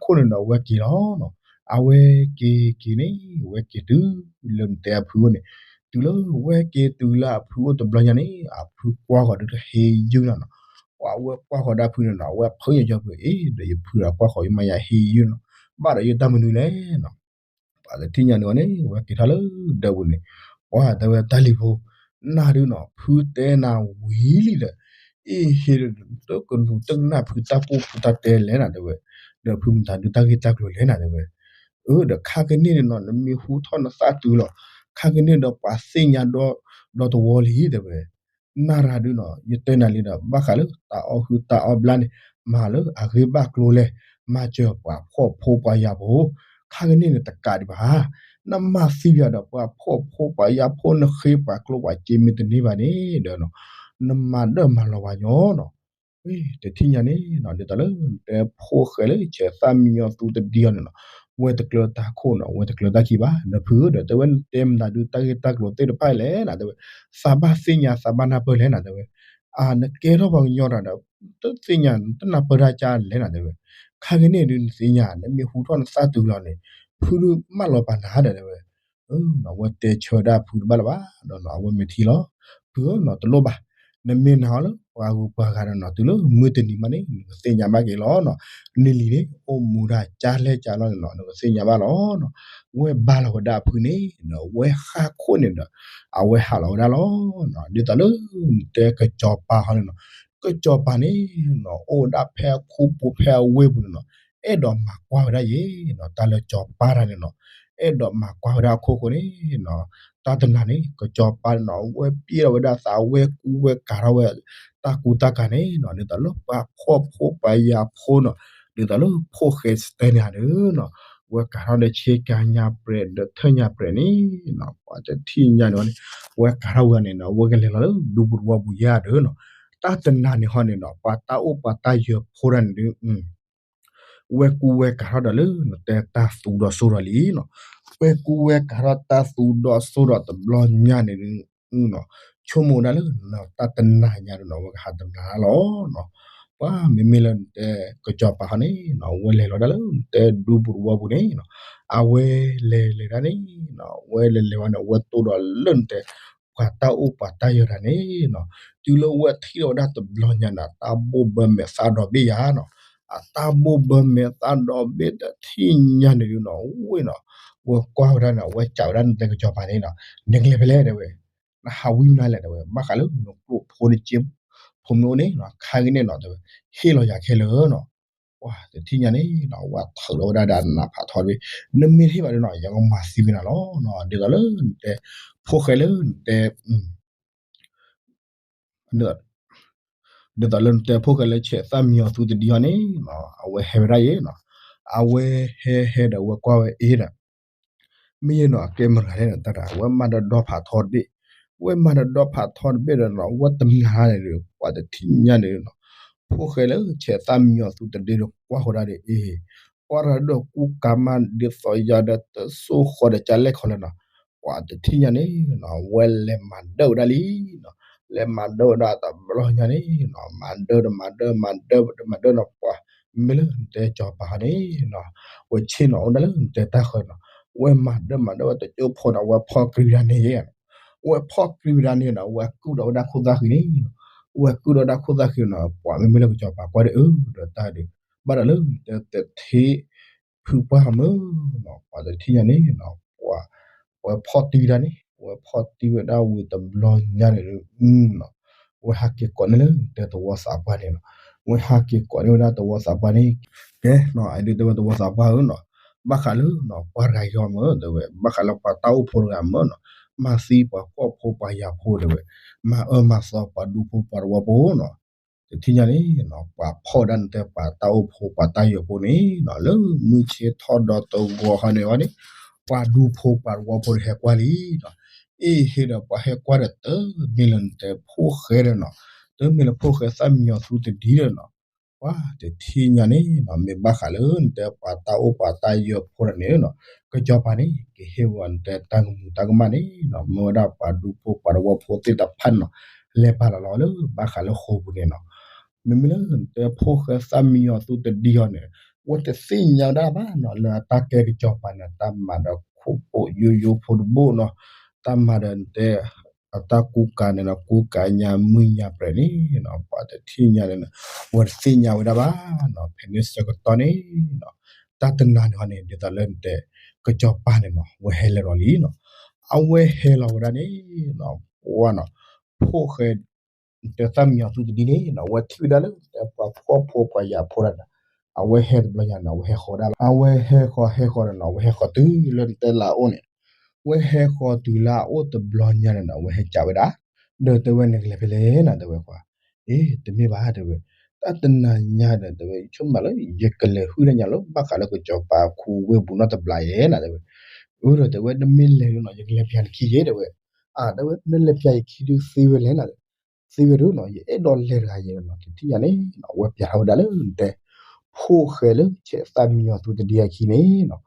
နီၤ ဝဲဃၣ်ခိၣ်န့ၣ်ဒီး ဝဲက့ၤလီၤနီၤ အဝဲက့ၤက့ၤန့ၣ် ဝဲက့ၤတုၤလၢနတဲအဖုအိၣ်န့ၣ် တုၤလၢဝဲက့ၤတုၤလၢအဖုအိၣ်တဘျီညါန့ၣ် အဖုကွၢ်ဃီၤဒုးတဟ့ယုၢ်နီၤနီၤ ပှၤဝဲကွၢ်ဃီၤဒၣ်ဖုန့ၣ်နီၤ အဝဲဖုညါကၠီဖု အ့ ဒီးယဖုဒီးကွၢ်ဃီၤယမါယၤဟ့ယုၢ်နီၤ ဘၣ်ဒီးယတၢ်မနုၤလဲၣ်နီၤ ပှၤတထံၣ်ညါန့ၣ်ဝဲန့ၣ် ဝဲက့ၤထီၣ်လၢဒၢးပူၤန့ၣ် ပှၤတဲဝဲတၢ်လံၤဖိ နၢ်ဒုးနီၤ ဖုတဲနၤဝံၤလံဒီး အ့ဟ့ဒီး တကနူၤတကနၣ်ဖုတၢ်ကိၢ်ဖုတၢ်တဲလဲၣ်နၤတဲဝဲ ဒီးဖုမတၤဒုးတၢ်ဂ့ၢ်တၢ်ကျိၤလဲၣ်နၤတဲဝဲ အၢ ဒီးခါကန့ၣ်န့ၣ်နီၤ နမ့ၢ်ဟူထီၣ်နသးတုၤလီၤ ခါကန့ၣ်ဒီးပှၤသ့ၣ်ညါဒီး ဒီးတဝီလံတဲဝဲ နၢ်ရၤဒုးနီၤ ယတဲနၤလံဒီး ဘၣ်ဃးလၢတၢ်အီၣ်ဟုၣ်တၢ်အီၣ်ဘျါန့ၣ် မၤလၢအဂ့ၢ်ဘၣ်ကျိၤလဲၣ် မၤစၢၤပှၤဖှီၣ်ဖိပှၤယာ်ဖိ ခါကန့ၣ်န့ၣ်တကးဒံးဘၣ် နမၤသံပှၤဒီးပှၤဖှီၣ်ဖိပှၤယာ်ဖိ နဃ့ပှၤကျိပှၤစ့မ့ၢ်တန့ၢ်ဘၣ်န့ၣ်ဒီး နမၤဒၢၣ်မၤလီၤပှၤညီနီၤ တထံၣ်ညါန့ၣ်နီၤ ဒ်သိးလၢနတဲဖိၣ်ဃဲလၢဆဲးသၣ်မံညီၤသူတဒံအီၤန့ၣ်နီၤ ဝဲတကျၢၤတၢ်ခိၣ်နီၤ ဝဲတကျၢၤတၢ်ခံဘၣ် ဒီးဖုဧၢဒီး တဲဝဲနတဲမတၤဒုး တၢ်ဂ့ၢ်တၢ်ကျိၤသ့ၣ်တဖၣ်လဲၣ်နၤတဲဝဲ သးဘၣ်သ့ၣ်ညါ သးဘၣ်နၢ်ပၢၢ်လဲၣ်နၤတဲဝဲ အါ နကဲထီၣ်ပှၤကညီတၢ်ဒီး တသ့ၣ်ညါ တနၢ်ပၢၢ်တၢ်ကါလဲၣ်နၤတဲဝဲ ခါကန့ၣ်ဒုးနသ့ၣ်ညါ နမ့ၢ်ဟူထီၣ်နသးတုၤလီၤန့ၣ် ဖုဒုးမၢလီၤပာ်နၤဒီးတဲဝဲ အဝဲတဲဆၢဝဲဒၣ်ဖုတဘၣ်လၢၤဘၣ် ဒီးနီၤ အဝဲမ့ၢ်ထံၣ်လီၤ ဖုဧၢနီၤ တလိၣ်ဘၣ် နမ့ၢ်နာ်အီၤလၢပှၤဂုၤပှၤဂၤဒီးနီၤ တုၤလၢမုၢ်တနံၤမးန့ၣ် နကသ့ၣ်ညါဘၣ်က့ၤလီၤနီၤ နလံၤန့ၣ် အိၣ်မူဒၣ်ကၢ်လဲၢ်ကၢ်လီၢ်န့ၣ်နီၤ နကသ့ၣ်ညါဘၣ်လီၤနီၤ ဝဲဘါလီၤဝဲဒၣ်အဖုန့ၣ်ဒီး ဝဲဃၣ်ခိၣ်န့ၣ်ဒီး အဝဲဟးလီၤဝဲဒၣ်လီၤနီၤ ဒ်သိးလၢနတဲကစီၤပၤဟီန့ၣ်နီၤ ကစီၤပၤန့ၣ်နီၤ အိၣ်ဝဲဒၣ်ဖဲအခူပူၤဖဲအဝ့ၢ်ပူၤန့ၣ်နီၤ အဲၣ်ဒိးမၤကွၢ်ဝဲဒၣ်ယဲနီၤ တၢ်လၢစီၤပၤတၢ်န့ၣ်နီၤ အဲၣ်ဒိးမၤကွၢ်ဝဲဒၣ်အခိၣ်ဃိန့ၣ်နီၤ တၢ်တနၤန့ၣ် ကစီၤပၤန့ၣ်နီၤ ဝဲပျဲထီၣ်ဝဲဒၣ်သးဝဲကူဝဲကၤထီၣ်ဝဲ တၢ်ကူတၢ်ကၤန့ၣ်နီၤ ဒ်သိးလၢပှၤဖှီၣ်ဖိပှၤယာ်ဖိနီၤ ဒ်သိးလၢဖိၣ်ဃဲစတဲန့ၣ်ဧါဒီးနီၤ ဝဲကၤထီၣ်ဒီးဆ့ကၤညါပြဲးဒီးထၢၣ်ညါပြဲးန့ၣ်နီၤ ပှၤတထံၣ်ညါန့ၣ်ဝဲန့ၣ် ဝဲကၤထီၣ်ဝဲန့ၣ်နီၤ ဝဲကလဲၤလီၤလၢဒူပူၤတဝီပူၤယါဒီးနီၤ တၢ်တနၤန့ၣ်ဟီန့ၣ်နီၤ ပှၤတၢ်အိၣ်ပှၤတၢ်ယၢၤဖိတၢ်န့ၣ်ဒုး ဝဲကူဝဲကၤထီၣ်ဒီးလၢနတဲတၢ်သူဒီးစိဒီးလံနီၤ ဝဲကူဝဲကၤထီၣ်တၢ်သူဒီးစိဒီးတဘျီညါန့ၣ်ဒုး ဆိကမိၣ်ဝဲဒၣ်လၢ တၢ်တနၤညါဒီးနီၤ ဝဲကဟးတနၤလီၤနီၤ ပှၤမ့မ့ၢ်လၢနတဲကစီၤပၤဟီန့ၣ်နီၤ ဝဲလဲၤလီၤဒၣ်လၢနတဲဒူပူၤတဝီပူၤန့ၣ်နီၤ အဝဲလဲၤလဲၤဒၣ်န့ၣ်နီၤ ဝဲလဲၤလဲၤဝဲန့ၣ် ဝဲတိၢ်ဒီးလၢနတဲ ပှၤတၢ်အိၣ်ပှၤတၢ်ယၢၤတၢ်န့ၣ်နီၤ တုၤလၢဝဲထံၣ်လီၤဝဲဒၣ်တဘျီညါန့ၣ် အတၢ်ဘိၣ်ဘၢမဲာ်သၣ်ဒီဘ့ၣ်ယါနီၤ အတၢ်ဘိၣ်ဘၢမဲာ်သၣ်ဒီဘ့ၣ်တထံၣ်ညါန့ၣ်ဒုးနီၤ ဝ့ၢ်နီၤ ဝဲကွၢ်ဝဲဒၣ်န့ၣ် ဝဲစံးဝဲဒၣ်နတဲကစီၤပၤန့ၣ်နီၤ နကလဲၤဖဲလဲၣ်တဲဝဲ နဟးဝံၤမနုၤလဲၣ်တဲဝဲ ဘၣ်ဃးလၢနကျိၣ်ဖိနစ့ ဖိမ့ၢ်အိၣ်န့ၣ်နီၤ ခါက့ၤန့ၣ်နီၤတဲဝဲ ဟ့ၣ်လီၤယၤခဲလၢာ်နီၤ ပှၤတထံၣ်ညါန့ၣ်နီၤ ဝဲထုးလီၤဝဲဒၣ်ဒီးနးဖးထီတဘ့ၣ် နမ့ၢ်တဟ့ၣ်ဘၣ်ဒီးနီၤ ယကမၤသံကွံာ်နၤလီၤနီၤ ဒ်သိးလၢနတဲ ဖိၣ်ဃဲလၢနတဲ ဒ်သိးလၢနတဲဖိၣ်ဃဲလၢဆဲးသၣ်မံညီၤသူတဒံအီၤန့ၣ်နီၤ အဝဲဟဲဝဲဒၣ်ယဲနီၤ အဝဲဟဲဟဲဒီးဝဲကွၢ်ဝဲအ့ဒီး မ့ၢ်ယဲနီၤ အကဲမတၤလဲၣ်နီၤ တၢ်တၢ် ဝဲမၤဒီးဒီဖးထီတဘ့ၣ် ဝဲမၤဒီးဒီဖးထီတဘ့ၣ်ဒီးနီၤ ဝဲတနၤန့ၣ်ဒီး ပှၤတထံၣ်ညါန့ၣ်နီၤ ဖိၣ်ဃဲလၢဆဲးသၣ်မံညီၤသူတဒ့ဒီးကွၢ်ဃီၤဒၣ်ဒီး အ့ၣ် ပှၤတဂၤဒီးကူကၤမးဒ်သိးယၤဒီးတစိၢ်ဃီဒီးကလဲၣ်ခီလဲၣ်နီၤ, ပှၤတထံၣ်ညါန့ၣ်နီၤ ဝဲလဲၤမၤဒၢၣ်ဝဲဒၣ်လံနီၤ, လဲၤမၤဒၢၣ်ဝဲဒၣ်တဘျီညါန့ၣ်နီၤ မၤဒၢၣ်ဒီးမၤဒၢၣ် မၤဒၢၣ်ဒီးမၤဒၢၣ်နီၤ ပှၤမ့မ့ၢ်လၢနတဲကစီၤပၤန့ၣ်နီၤ ဝဲဆ့ၣ်နီၤအိၣ်ဒၣ်လၢနတဲတၢ်ဃၢၤနီၤ, ဝဲမၤဒၢၣ်မၤဒၢၣ်ဝဲတကၠိဖိနီၤ ဝဲဖီၣ်ကြံဝဲဒၣ်န့ၣ် ဝဲဖီၣ်ကြံဝဲဒၣ်န့ၣ်နီၤ ဝဲကုၣ်ဒီးဝဲဒၣ်ခိၣ်သၣ်ဃံန့ၣ်, ဝဲကုၣ်ဒီးဝဲဒၣ်ခိၣ်သၣ်ဃံနီၤ ပှၤမ့မ့ၢ်လၢကစီၤပၤကွၢ်ဒီးအၢ ဒီးတၢ်ဒီး ဘၣ်ဒီးလၢနတဲတထံၣ် ဖုပှၢ်မုၢ်နီၤ ပှၤတထံၣ်ညါန့ၣ်နီၤ ပှၤ ဝဲဖီၣ်တံၢ်ဝဲဒၣ်န့ၣ် ဝဲဖီၣ်တံၢ်ဝဲဒၣ်ဝံၤတဘျီညါန့ၣ်နီၤ ဝဲဟးက့ၤကိးန့ၢ်လၢနတဲသဝီသးပှၢ်န့ၣ်နီၤ, ဝဲဟးက့ၤကိးန့ၢ်ဝဲဒၣ်သဝီသးပှၢ်န့ၣ်, ကဲနီၤ အဒုးတဲဝဲသဝီသးပှၢ်ဧၢနီၤ, ဘၣ်ဃးလၢနီၤ ပှၤတဂၤအံၤမ့ၢ်တဲဝဲ ဘၣ်ဃးလၢပှၤတၢ်အိၣ်ဖိတဂၤမ့ၢ်နီၤ, မၤသံပှၤဖှီၣ်ဖိပှၤယာ်ဖိတဲဝဲ, မၤအၢမၤသီပှၤဒူဖိပှၤသဝီဖိနီၤ တထံၣ်ညါန့ၣ်နီၤ ပှၤဖီၣ်ဝဲဒၣ်နတဲပှၤတၢ်အိၣ်ဖိပှၤတၢ်ယာ်ဖိန့ၣ်နီၤ လၢမုၢ်ဆ့ၣ်ထီၣ်ဒီးတဂီၤဃီန့ၣ်ဝဲန့ၣ် ပှၤဒူဖိပှၤသဝီဖိဒီးဟဲကွၢ်လံနီၤ, အ့ၣ်ဟ့ဒီးပှၤဟဲကွၢ်ဒီးတမ့ၢ်လၢနတဲဖိၣ်ဃဲဒီးနီၤ, တမ့ၢ်လၢဖိၣ်ဃဲသၣ်မံညီၤသူတဒံဒီးနီၤ ပှၤတထံၣ်ညါန့ၣ်နီၤ မ့ၢ်ဘၣ်ဃးလၢနတဲပှၤတၢ်အိၣ်ပှၤတၢ်ယာ်ဖိဒီးန့ၣ်နီၤ ကစီၤပၤန့ၣ် ကဟ့ၣ်ဝဲနတဲတၢ်ကမူၤတၢ်ကမၣ်န့ၣ်နီၤ မ့ၢ်ဝဲဒၣ်ပှၤဒူဖိပှၤသဝီဖိသ့ၣ်တဖၣ်န့ၣ်နီၤ လဲၤပာ်လီၤလီၤလၢဘၣ်ဃးလၢဃိာ်ပူၤန့ၣ်နီၤ မ့မ့ၢ်လၢနတဲဖိၣ်ဃဲသၣ်မံညီၤသူတဒံအီၤန့ၣ် ဝဲတသ့ၣ်ညါဝဲဒၣ်ဘၣ်နီၤ လၢအတၢ်ကဲကစီၤပၤန့ၣ် တၢ်မၤဒီးခိၣ်ပိာ်ယိယိဖိတဘိနီၤ, တၢ်မၤဒီးနတဲ အတၢ်ကူကၤန့ၣ်နီၤ ကူကၤညါမုၢ်ညါပြဲၤန့ၣ်နီၤ ပှၤတထံၣ်ညါန့ၣ်နီၤ ဝဲတသ့ၣ်ညါဝဲဒၣ်ဘၣ်နီၤ ဖဲန့ၣ်ဆၢကတီၢ်န့ၣ်နီၤ တၢ်တနၤန့ၣ်ဟီန့ၣ် ဒ်သိးလၢနတဲ ကစီၤပၤန့ၣ်နီၤ ဝဲဟဲလၢာ်လီၤလံနီၤ, အဝဲဟဲလီၤဝဲဒၣ်န့ၣ်နီၤ ပှၤနီၤ ဖိၣ်ဃဲ နတဲသၣ်မံညီၤသူတဒံန့ၣ်နီၤ ဝဲထံၣ်ဝဲဒၣ်လၢနတဲပှၤဖှီၣ်ဖိပှၤယာ်ဖိဒၣ်န့ၣ် အဝဲဟဲတဘျီညါန့ၣ် အဝဲဟဲဃီၤဒၣ်လီၤ အဝဲဟဲဃီၤဟဲဃီၤန့ၣ်နီၤ အဝဲဟဲဃီၤတုၤလၢနတဲလၢအအိၣ်န့ၣ် ဝဲဟဲဃီၤတုၤလၢအအိၣ်တဘျီညါန့ၣ်နီၤ အဝဲဟဲကးဝဲဒၣ် ဒီးတဲဝဲနကလဲၤဖဲလဲၣ်နီၤ တဲဝဲကွၢ် အ့ တမ့ၢ်ဘၣ်တဲဝဲ တၢ်တနၤညါဒီးတဲဝဲ ယဆိကမိၣ်လၢ ယကလဲၤဟုၣ်တၢ်ညါလၢဘၣ်ဃးလၢကစီၤပၤအခိဝ့ၢ်ပူၤနီတဘျီယဲနီၤ တဲဝဲ, အၢ ဒီးတဲဝဲ နမ့ၢ်လဲၤဒုးနီၤ ယကလဲၤပျးနခံယဲတဲဝဲ, အၢ တဲဝဲ နလဲၤပျးယခံဒုးသ့ဝဲလဲၣ်နီၤ သ့ဝဲဒုးနီၤ ယအဲၣ်ဒိးလဲၤတဂၤယဲနီၤ တထံၣ်ညါန့ၣ်နီၤ ဝဲပျးထီၣ်ဝဲဒၣ်လၢနတဲ ဖိၣ်ဃဲလၢဆဲးသၣ်မံညီၤသူတဒံအခံန့ၣ်နီၤ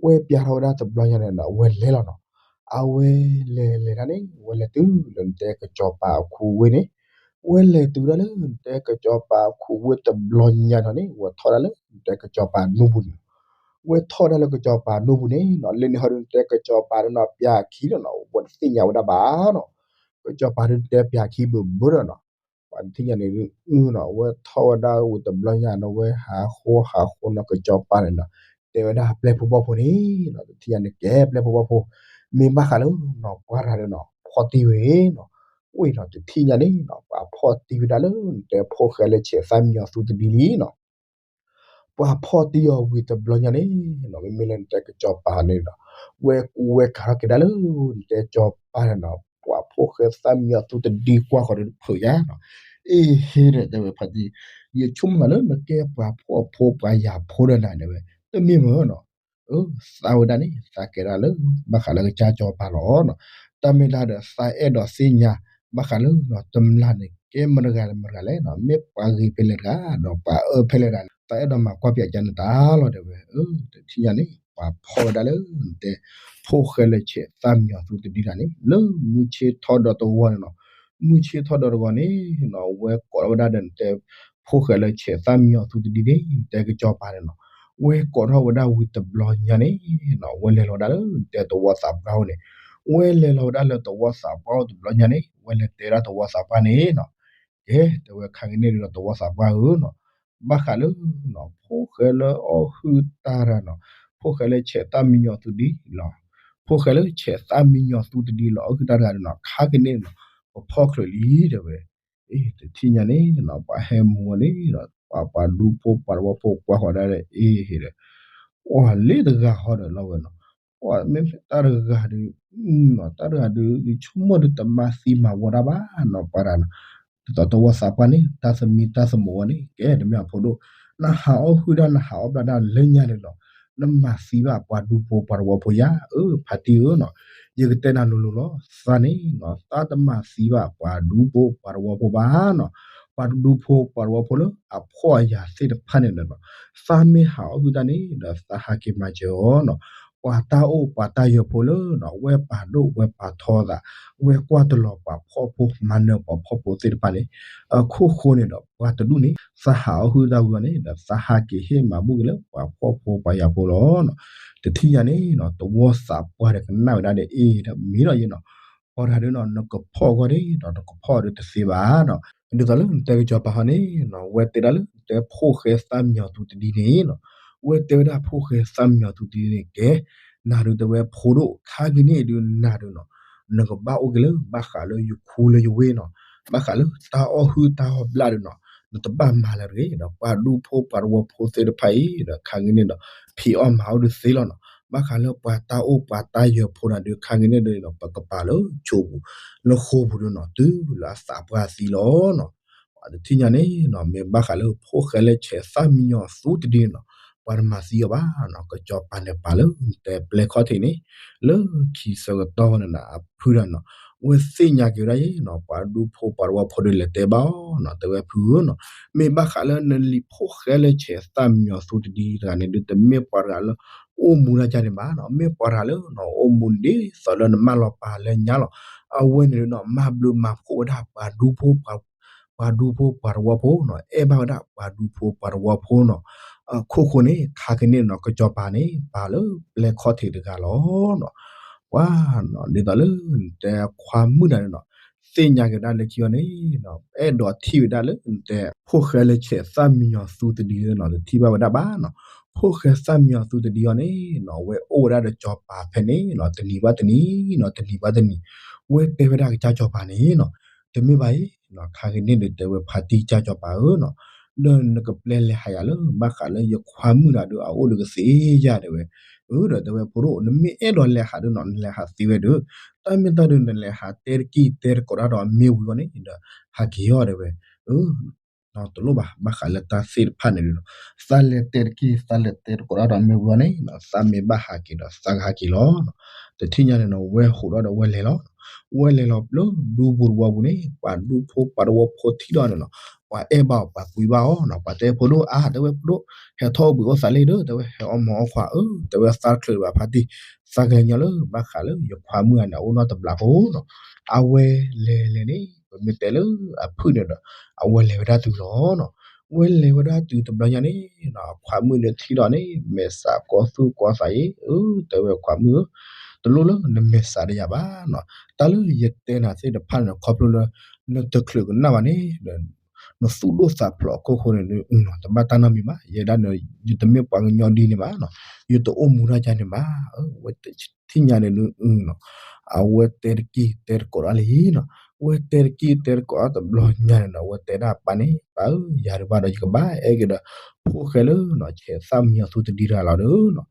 ဝဲပျးထီၣ်ဝဲဒၣ်တဘျီညါန့ၣ်နီၤ ဝဲလဲၤလီၤနီၤ အဝဲလဲၤလဲၤဒၣ်န့ၣ် ဝဲလဲၤတုၤလၢနတဲကစီၤပၤအခိဝ့ၢ်န့ၣ် ဝဲလဲၤတုၤဒၣ်လၢနတဲကစီၤပၤအခိဝ့ၢ်တဘျီညါဒီးန့ၣ် ဝဲထီၣ်ဒၣ်လၢနတဲကစီၤပၤနူပူၤန့ၣ်လီၤ. ဝဲထီၣ်ဒၣ်လၢကစီၤပၤနူပူၤန့ၣ်နီၤ လၢန့ၣ်ဟီဒုးနတဲကစီၤပၤဒုးနီၤ ပျးခံဒီးနီၤ ဝဲတသ့ၣ်ညါဝဲဒၣ်ဘၣ်နီၤ. ကစီၤပၤဒုးတဲပျးခံဘၢၣ်ဘၢၣ်ဒီးနီၤ ပှၤတထံၣ်ညါန့ၣ်ဒုးနီၤ ဝဲထီၣ်ဝဲဒၣ်ဝံၤတဘျီညါနီၤ ဝဲဟးဃိဟးဃိနီၤ ကစီၤပၤန့ၣ်နီၤ တဲဝဲဒၣ်ပျဲၢ်ဖိဘီၣ်ဖိန့ၣ်နီၤ တထံၣ်ညါန့ၣ် ကဲပျဲၢ်ဖိဘီၣ်ဖိ မ့ၢ်ဘၣ်ဃးလၢနီၤ ပှၤတဂၤဒီးနီၤ ဖီၣ်တံၢ်ဝဲနီၤ ဝံၤနီၤ တထံၣ်ညါန့ၣ်နီၤ ပှၤဖီၣ်တံၢ်ဝဲဒၣ်လၢနတဲဖိၣ်ဃဲလၢဆဲးသၣ်မံညီၤသူတဒံလံနီၤ ပှၤဖီၣ်တံၢ်အီၤဝံၤတဘျီညါန့ၣ်နီၤ မ့မ့ၢ်လၢနတဲကစီၤပၤန့ၣ်ဒီး ဝဲကူဝဲကၤထီၣ်က့ၤဒၣ်လၢနတဲကစီၤပၤန့ၣ်နီၤ ပှၤဖိၣ်ဃဲသၣ်မံညီၤသူတဒံကွၢ်ဃီၤဒီးတဖုးယါနီၤ အ့ၣ်ဟ့ဒီးတဲဝဲဖါတံၢ် ယဆိကမိၣ်လၢနကဲပှၤဖှီၣ်ဖိပှၤယာ်ဖိဒီးနၤတဲဝဲ တမ့ၢ်မ့ၢ်နီၤ အၢ သးဝဲဒၣ်န့ၣ် သးကဲဒၣ်လၢ ဘၣ်ဃးလၢကစၢ်ကစီၤပၤလီၤနီၤ တၢ်မ့ၢ်ဒၣ်ဒီး သးအဲၣ်ဒိးသ့ၣ်ညါ ဘၣ်ဃးလၢနီၤ တမျၢ်န့ၣ် ကဲမတဂၤမတဂၤလဲၣ်နီၤ မ့ၢ်ပှၤဂ့ၤဖဲလဲၣ်တဂၤ ဒီးပှၤအၢဖဲလဲၣ်တဂၤန့ၣ် သးအဲၣ်ဒိးမၤကွၢ်ပၠးကၢ်န့ၣ်တၢ်လီၤတဲဝဲ အၢ တထံၣ်ညါန့ၣ် ပှၤဖီၣ်ဝဲဒၣ်လၢနတဲ ဖိၣ်ဃဲလၢဆဲးသၣ်မံညီၤသူတဒံတၢ်န့ၣ် လၢမုၢ်ဆ့ၣ်ထီၣ်ဒီးတဂီၤန့ၣ်နီၤ မုၢ်ဆ့ၣ်ထီၣ်ဒီးတဂီၤန့ၣ်နီၤ ဝဲကိးထီၣ်ဝဲဒၣ်ဒီးနတဲ ဖိၣ်ဃဲလၢဆဲးသၣ်မံညီၤသူတဒံန့ၣ် နတဲကစီၤပၤန့ၣ်နီၤ ဝဲကိးထီၣ်ဝဲဒၣ်ဝံၤတဘျီညါန့ၣ်နီၤ ဝဲလဲၤလီၤဝဲဒၣ်လၢနတဲသဝီသးပှၢ်အိၣ်န့ၣ် ဝဲလဲၤလီၤဝဲဒၣ်လၢသဝီသးပှၢ်အိၣ်တဘျီညါန့ၣ် ဝဲလဲၤတဲဒၣ်သဝီသးပှၢ်န့ၣ်နီၤ ကဲ တဲဝဲခါကန့ၣ်ဒီးသဝီသးပှၢ်ဧၢနီၤ ဘၣ်ဃးလၢနီၤ ဖိၣ်ဃဲလၢအီၣ်ဟုၣ်တၢ်တဂၤနီၤ ဖိၣ်ဃဲလၢဆဲးသၣ်မံညီၤသူတဒံလီၤ ဖိၣ်ဃဲလၢဆဲးသၣ်မံညီၤသူတဒံလီၤ အီၣ်ဟုၣ်တၢ်တဂၤဒီးနီၤ ခါကန့ၣ်နီၤ ပဖီၣ်ချုးလံတဲဝဲ အ့ တထံၣ်ညါန့ၣ်နီၤ ပှၤဟဲမူဝဲန့ၣ်နီၤ ပှၤပှၤဒူဖိပှၤသဝီဖိကွၢ်ဃီၤဒၣ်ဒီး အ့ဟ့ဒီး ပှၤလၢတဂၤဃီဒီးလီၤဝဲနီၤ ပှၤမ့မ့ၢ်တၢ်တဂၤဒီး နီၤ တၢ်တဂၤဒီး ယဆိကမိၣ်ဒီးတမၤသံမၤဝီတၢ်ဘၣ်နီၤ ပှၤတဂၤနီၤ ဒ်သိးသဝီသးပှၢ်န့ၣ် တၢ်သမံသမိးဝဲန့ၣ် ကဲတမ့ၢ်အဖိဒိၣ် နဟးအီၣ်ဟုၣ်ဒၣ် နဟးအီၣ်ဘျၣ်ဒၣ်လၢညါန့ၣ်နီၤ နမၤသံဘၣ်ပှၤဒူဖိပှၤသဝီဖိယါ အၢ ဖါတံၢ်ဧၢနီၤ ယကတဲနၤလိၤလိၤလီၤ သးန့ၣ်နီၤ သးတမၤသံဘၣ်ပှၤဒူဖိပှၤသဝီဖိဘၣ်နီၤ ပှၤဒူဖိပှၤတဝီဖိလၢအဖှီၣ်အယာ်သ့ၣ်တဖၣ်န့ၣ်ဒီး သးမ့ၢ်ဟးအီၣ်ဟုၣ်တၢ်န့ၣ်ဒီး သးဟးက့ၤမၤစၢၤအီၤနီၤ. ပှၤတၢ်အိၣ်ပှၤတၢ်ယၢၤဖိလၢနီၤ ဝဲပာ်ဒိၣ်ဝဲပာ်ထီသး ဝဲကွၢ်တလီၤပှၤဖှီၣ်ဖိ မၤနၢၤပှၤဖှီၣ်ဖိသ့ၣ်တဖၣ်န့ၣ် အခိၣ်ဃိန့ၣ်ဒီး ပှၤတဒူၣ်န့ၣ် သးဟးအီၣ်ဟုၣ်တၢ်ဝံၤအီၤန့ၣ်ဒီး သးဟးက့ၤဟ့ၣ်မၤဘူၣ်က့ၤလၢပှၤဖှီၣ်ဖိပှၤယာ်ဖိလီၤနီၤ. တထံၣ်ညါန့ၣ်နီၤ တဝီသးပှၢ်ဒီးကနၣ်ဝဲဒၣ်ဒီး အ့ၣ် ဒီးမ့ၢ်ဒီးယဲနီၤ ပှၤတဂၤဒုးနီၤ နကဖှီၣ်အဂီၢ်ဒီး နကဖှီၣ်ဒုးတသ့ဘၣ်နီၤ. ဒ်သိးလၢနတဲကစီၤပၤဟီန့ၣ်နီၤ ဝဲတဲဒၣ်လၢနတဲဖိၣ်ဃဲသၣ်မံညီၤသူတဒံန့ၣ်နီၤ ဝဲတဲဝဲဒၣ်ဖိၣ်ဃဲသၣ်မံညီၤသူတဒံန့ၣ် ကဲ နၤဒုးတဲဝဲဖိဒိၣ် ခါက့ၤန့ၣ်ဒုးနၤဒုးနီၤ နကဘၣ်အိၣ်က့ၤလၢဘၣ်ဃးလၢယခူလၢယဝ့ၢ်နီၤ ဘၣ်ဃးလၢတၢ်အီၣ်ဟုၣ်တၢ်အီၣ်ဘျၣ်ဒုးနီၤ နတဘၣ်မၤလၢၤတဂ့ၤဒီး ပှၤဒူဖိပှၤတဝီဖိသ့ၣ်တဖၣ်အံၤဒီး ခါက့ၤန့ၣ်ဒီး ဖံးအီၣ်မၤအီၣ်ဒုးသ့လီၤနီၤ. ဘၣ်ဃးလၢပှၤတၢ်အိၣ်ပှၤတၢ်ယၢၤဖိနၤဒုး ခါက့ၤန့ၣ်ဒီး ပကပာ်လၢဆိပူၤ လၢဃိာ်ပူၤဒုးနီၤ တုၤလၢအသးပှၢ်သံလီၤနီၤ. ပှၤတထံၣ်ညါန့ၣ်နီၤ မ့ၢ်ဘၣ်ဃးလၢဖိၣ်ဃဲလၢဆဲးသၣ်မံညီၤသူတဒံနီၤ ပှၤတမၤသံအီၤဘၣ်နီၤ ကစီၤပၤန့ၣ်ပာ်လၢတဲပျဲခီၣ်ထံးန့ၣ် လၢခံဆၢကတီၢ်န့ၣ်နီၤ အဖုဒၣ်နီၤ ဝဲသ့ၣ်ညါက့ၤဝဲဒၣ်ယဲနီၤ ပှၤဒူဖိပှၤတဝီဖိဒုးလဲၤတဲဘၣ်အီၤနီၤ တဲဝဲဖုဧၢနီၤ မ့ၢ်ဘၣ်ဃးလၢနလံၤဖိၣ်ဃဲလၢဆဲးသၣ်မံညီၤသူတဒံတဂၤန့ၣ်ဒုး တမ့ၢ်ပှၤတဂၤလၢ အိၣ်မူတၢ်ကါန့ၣ်ဘၣ်နီၤ မ့ၢ်ပှၤတဂၤလၢနီၤ အိၣ်မူန့ၣ်ဒ်သိးလၢနမၢလီၤပာ်လၢညါလီၤ. အဝဲန့ၣ်ဒုးနီၤ မၤဘျုးမၤဖှိၣ်ဝဲဒၣ်ပှၤဒူဖိ ပှၤဒူဖိပှၤတဝီဖိနီၤ အဲၣ်ဘၣ်ဝဲဒၣ်ပှၤဒူဖိပှၤတဝီဖိနီၤ. အခိၣ်ဃိန့ၣ် ခါက့ၤန့ၣ်နီၤ ကစီၤပၤန့ၣ် ပာ်လၢပျဲခီၣ်ထံးတဂၤလီၤနီၤ. ပှၤနီၤ ဒ်သိးလၢနတဲခွါမုၣ်တဂၤန့ၣ်နီၤ သ့ၣ်ညါက့ၤဝဲဒၣ်လၢခံအီၤန့ၣ်နီၤ အဲၣ်ဒိးထံၣ်ဝဲဒၣ်လၢနတဲ ဖိၣ်ဃဲလၢဆဲးသၣ်မံညီၤသူတဒံနီၤ တထံၣ်ဘၣ်ဝဲဒၣ်ဘၣ်နီၤ. ဖိၣ်ဃဲသၣ်မံညီၤသူတဒံအီၤန့ၣ်နီၤ ဝဲအိၣ်ဝဲဒၣ်ဒီးစီၤပၤဖဲန့ၣ်နီၤ တနံၤဘၣ်တနံၤနီၤ တနံၤဘၣ်တနံၤ ဝဲတဲဝဲဒၣ်ကစၢ်စီၤပၤန့ၣ်နီၤ တမ့ၢ်ဘၣ်အံၤနီၤ ခါက့ၤန့ၣ်ဒုးတဲဝဲဖါတံၢ်ကစၢ်စီၤပၤဧၢနီၤ ဒီးနကပျဲလဲၤဟးယၤလၢ ဘၣ်ဃးလၢယခွါမုၣ်တဂၤဒီး အအိၣ်ဒီးကသ့ယၤတဲဝဲ. အၢ ဒီးတဲဝဲဖိဒိၣ် နမ့ၢ်အဲၣ်ဒိးလဲၤဟးဒုးနီၤ နလဲၤဟးသ့ဝဲဒီး တၢ်မ့ၢ်တၢ်ဒုး နလဲၤဟးတဲတက့ၢ်တဲတကိးတၢ်ဒီးအမ့ၢ်ဝံၤအီၤန့ၣ်ဒီး ဟးက့ၤအီၤတဲဝဲ. အၢ တလိၣ်ဘၣ် ဘၣ်ဃးလၢတၢ်သ့ၣ်တဖၣ်န့ၣ်ဒုးနီၤ သးလဲၤတဲတက့ၢ် သးလဲၤတဲတကိးတၢ်ဒီးအမ့ၢ်ဝံၤအီၤန့ၣ်နီၤ သးမ့ၢ်ဘၣ်ဟးက့ၤဒီး သးကဟးက့ၤလီၤနီၤ. တထံၣ်ညါန့ၣ်နီၤ ဝဲဟိးထီၣ်ဒီးဝဲလဲၤလီၤ ဝဲလဲၤလီၤလၢဒူပူၤတဝီပူၤန့ၣ် ပှၤဒူဖိပှၤတဝီဖိထံၣ်ဒီးန့ၣ်နီၤ ပှၤအဲၣ်ဘၣ်အီၤ ပှၤကွံဘၣ်အီၤနီၤ ပှၤတဲဖိဒိၣ်အါ တဲဝဲဖိဒိၣ် ဟဲထီၣ်အိၣ်ဘှံးအိၣ်သးလံဒီး တဲဝဲဟဲအီၣ်မၤအီၣ်ခွါဧၢ တဲဝဲသးတချုးဘၣ်ဖါတံၢ် သးကလဲၤညီလၢဘၣ်ဃးလၢယခွါမုၣ်ဂၤန့ၣ် အအိၣ်နီတဘျီဖိနီၤ. အဝဲလဲၤလဲၤန့ၣ် ပမ့ၢ်တဲလၢအဖုၣ်န့ၣ်ဒီး အဝဲလဲၤဝဲဒၣ်တုၤလီၤနီၤ. ဝဲလဲၤဝဲဒၣ်တုၤတဘျီညါန့ၣ်နီၤ အခွါမုၣ်န့ၣ်ထံၣ်ဒီးန့ၣ် မဲာ်ဆှးကီသူၣ်ကီသးအံၤ အၢ တဲဝဲခွါမုၣ်ဧၢ တလိၣ်လၢနမဲာ်ဆှးတယၤဘၣ်နီၤ. တၢ်လၢယတဲနၤသ့ၣ်တဖၣ်န့ၣ် ခီဖျိလၢ နတချုးကနၣ်ဘၣ်န့ၣ်ဒီး နသူၣ်ဒိၣ်သးဖျိးအခိၣ်ဃိန့ၣ် နအုနီၤ တဘၣ်တၢ်နီတမံၤဘၣ်. ယဲဒၣ်န့ၣ် ယတမ့ၢ်ပှၤကညီဒ်န့ၣ်ဘၣ်နီၤ ယတအိၣ်မူတၢ်ကါန့ၣ်ဘၣ်. ဝဲထံၣ်ညါန့ၣ် နအုနီၤ အဝဲတဲတက့ၢ်တဲတကိးဒၣ်လံနီၤ. ဝဲတဲတက့ၢ်တဲတကိးဒၣ်တဘျီညါန့ၣ်နီၤ အဝဲတဲဒၣ်ပၢ်န့ၣ် ပၢ်ဧၢ ယၤဒုးဘၣ်ဒီး ယကဘၣ်အဲၣ်က့ၤဒီး ဖိၣ်ဃဲလၢနီၤ ဆဲးသၣ်မံညီၤသူတဒံတဂၤလီၤဒီးနီၤ.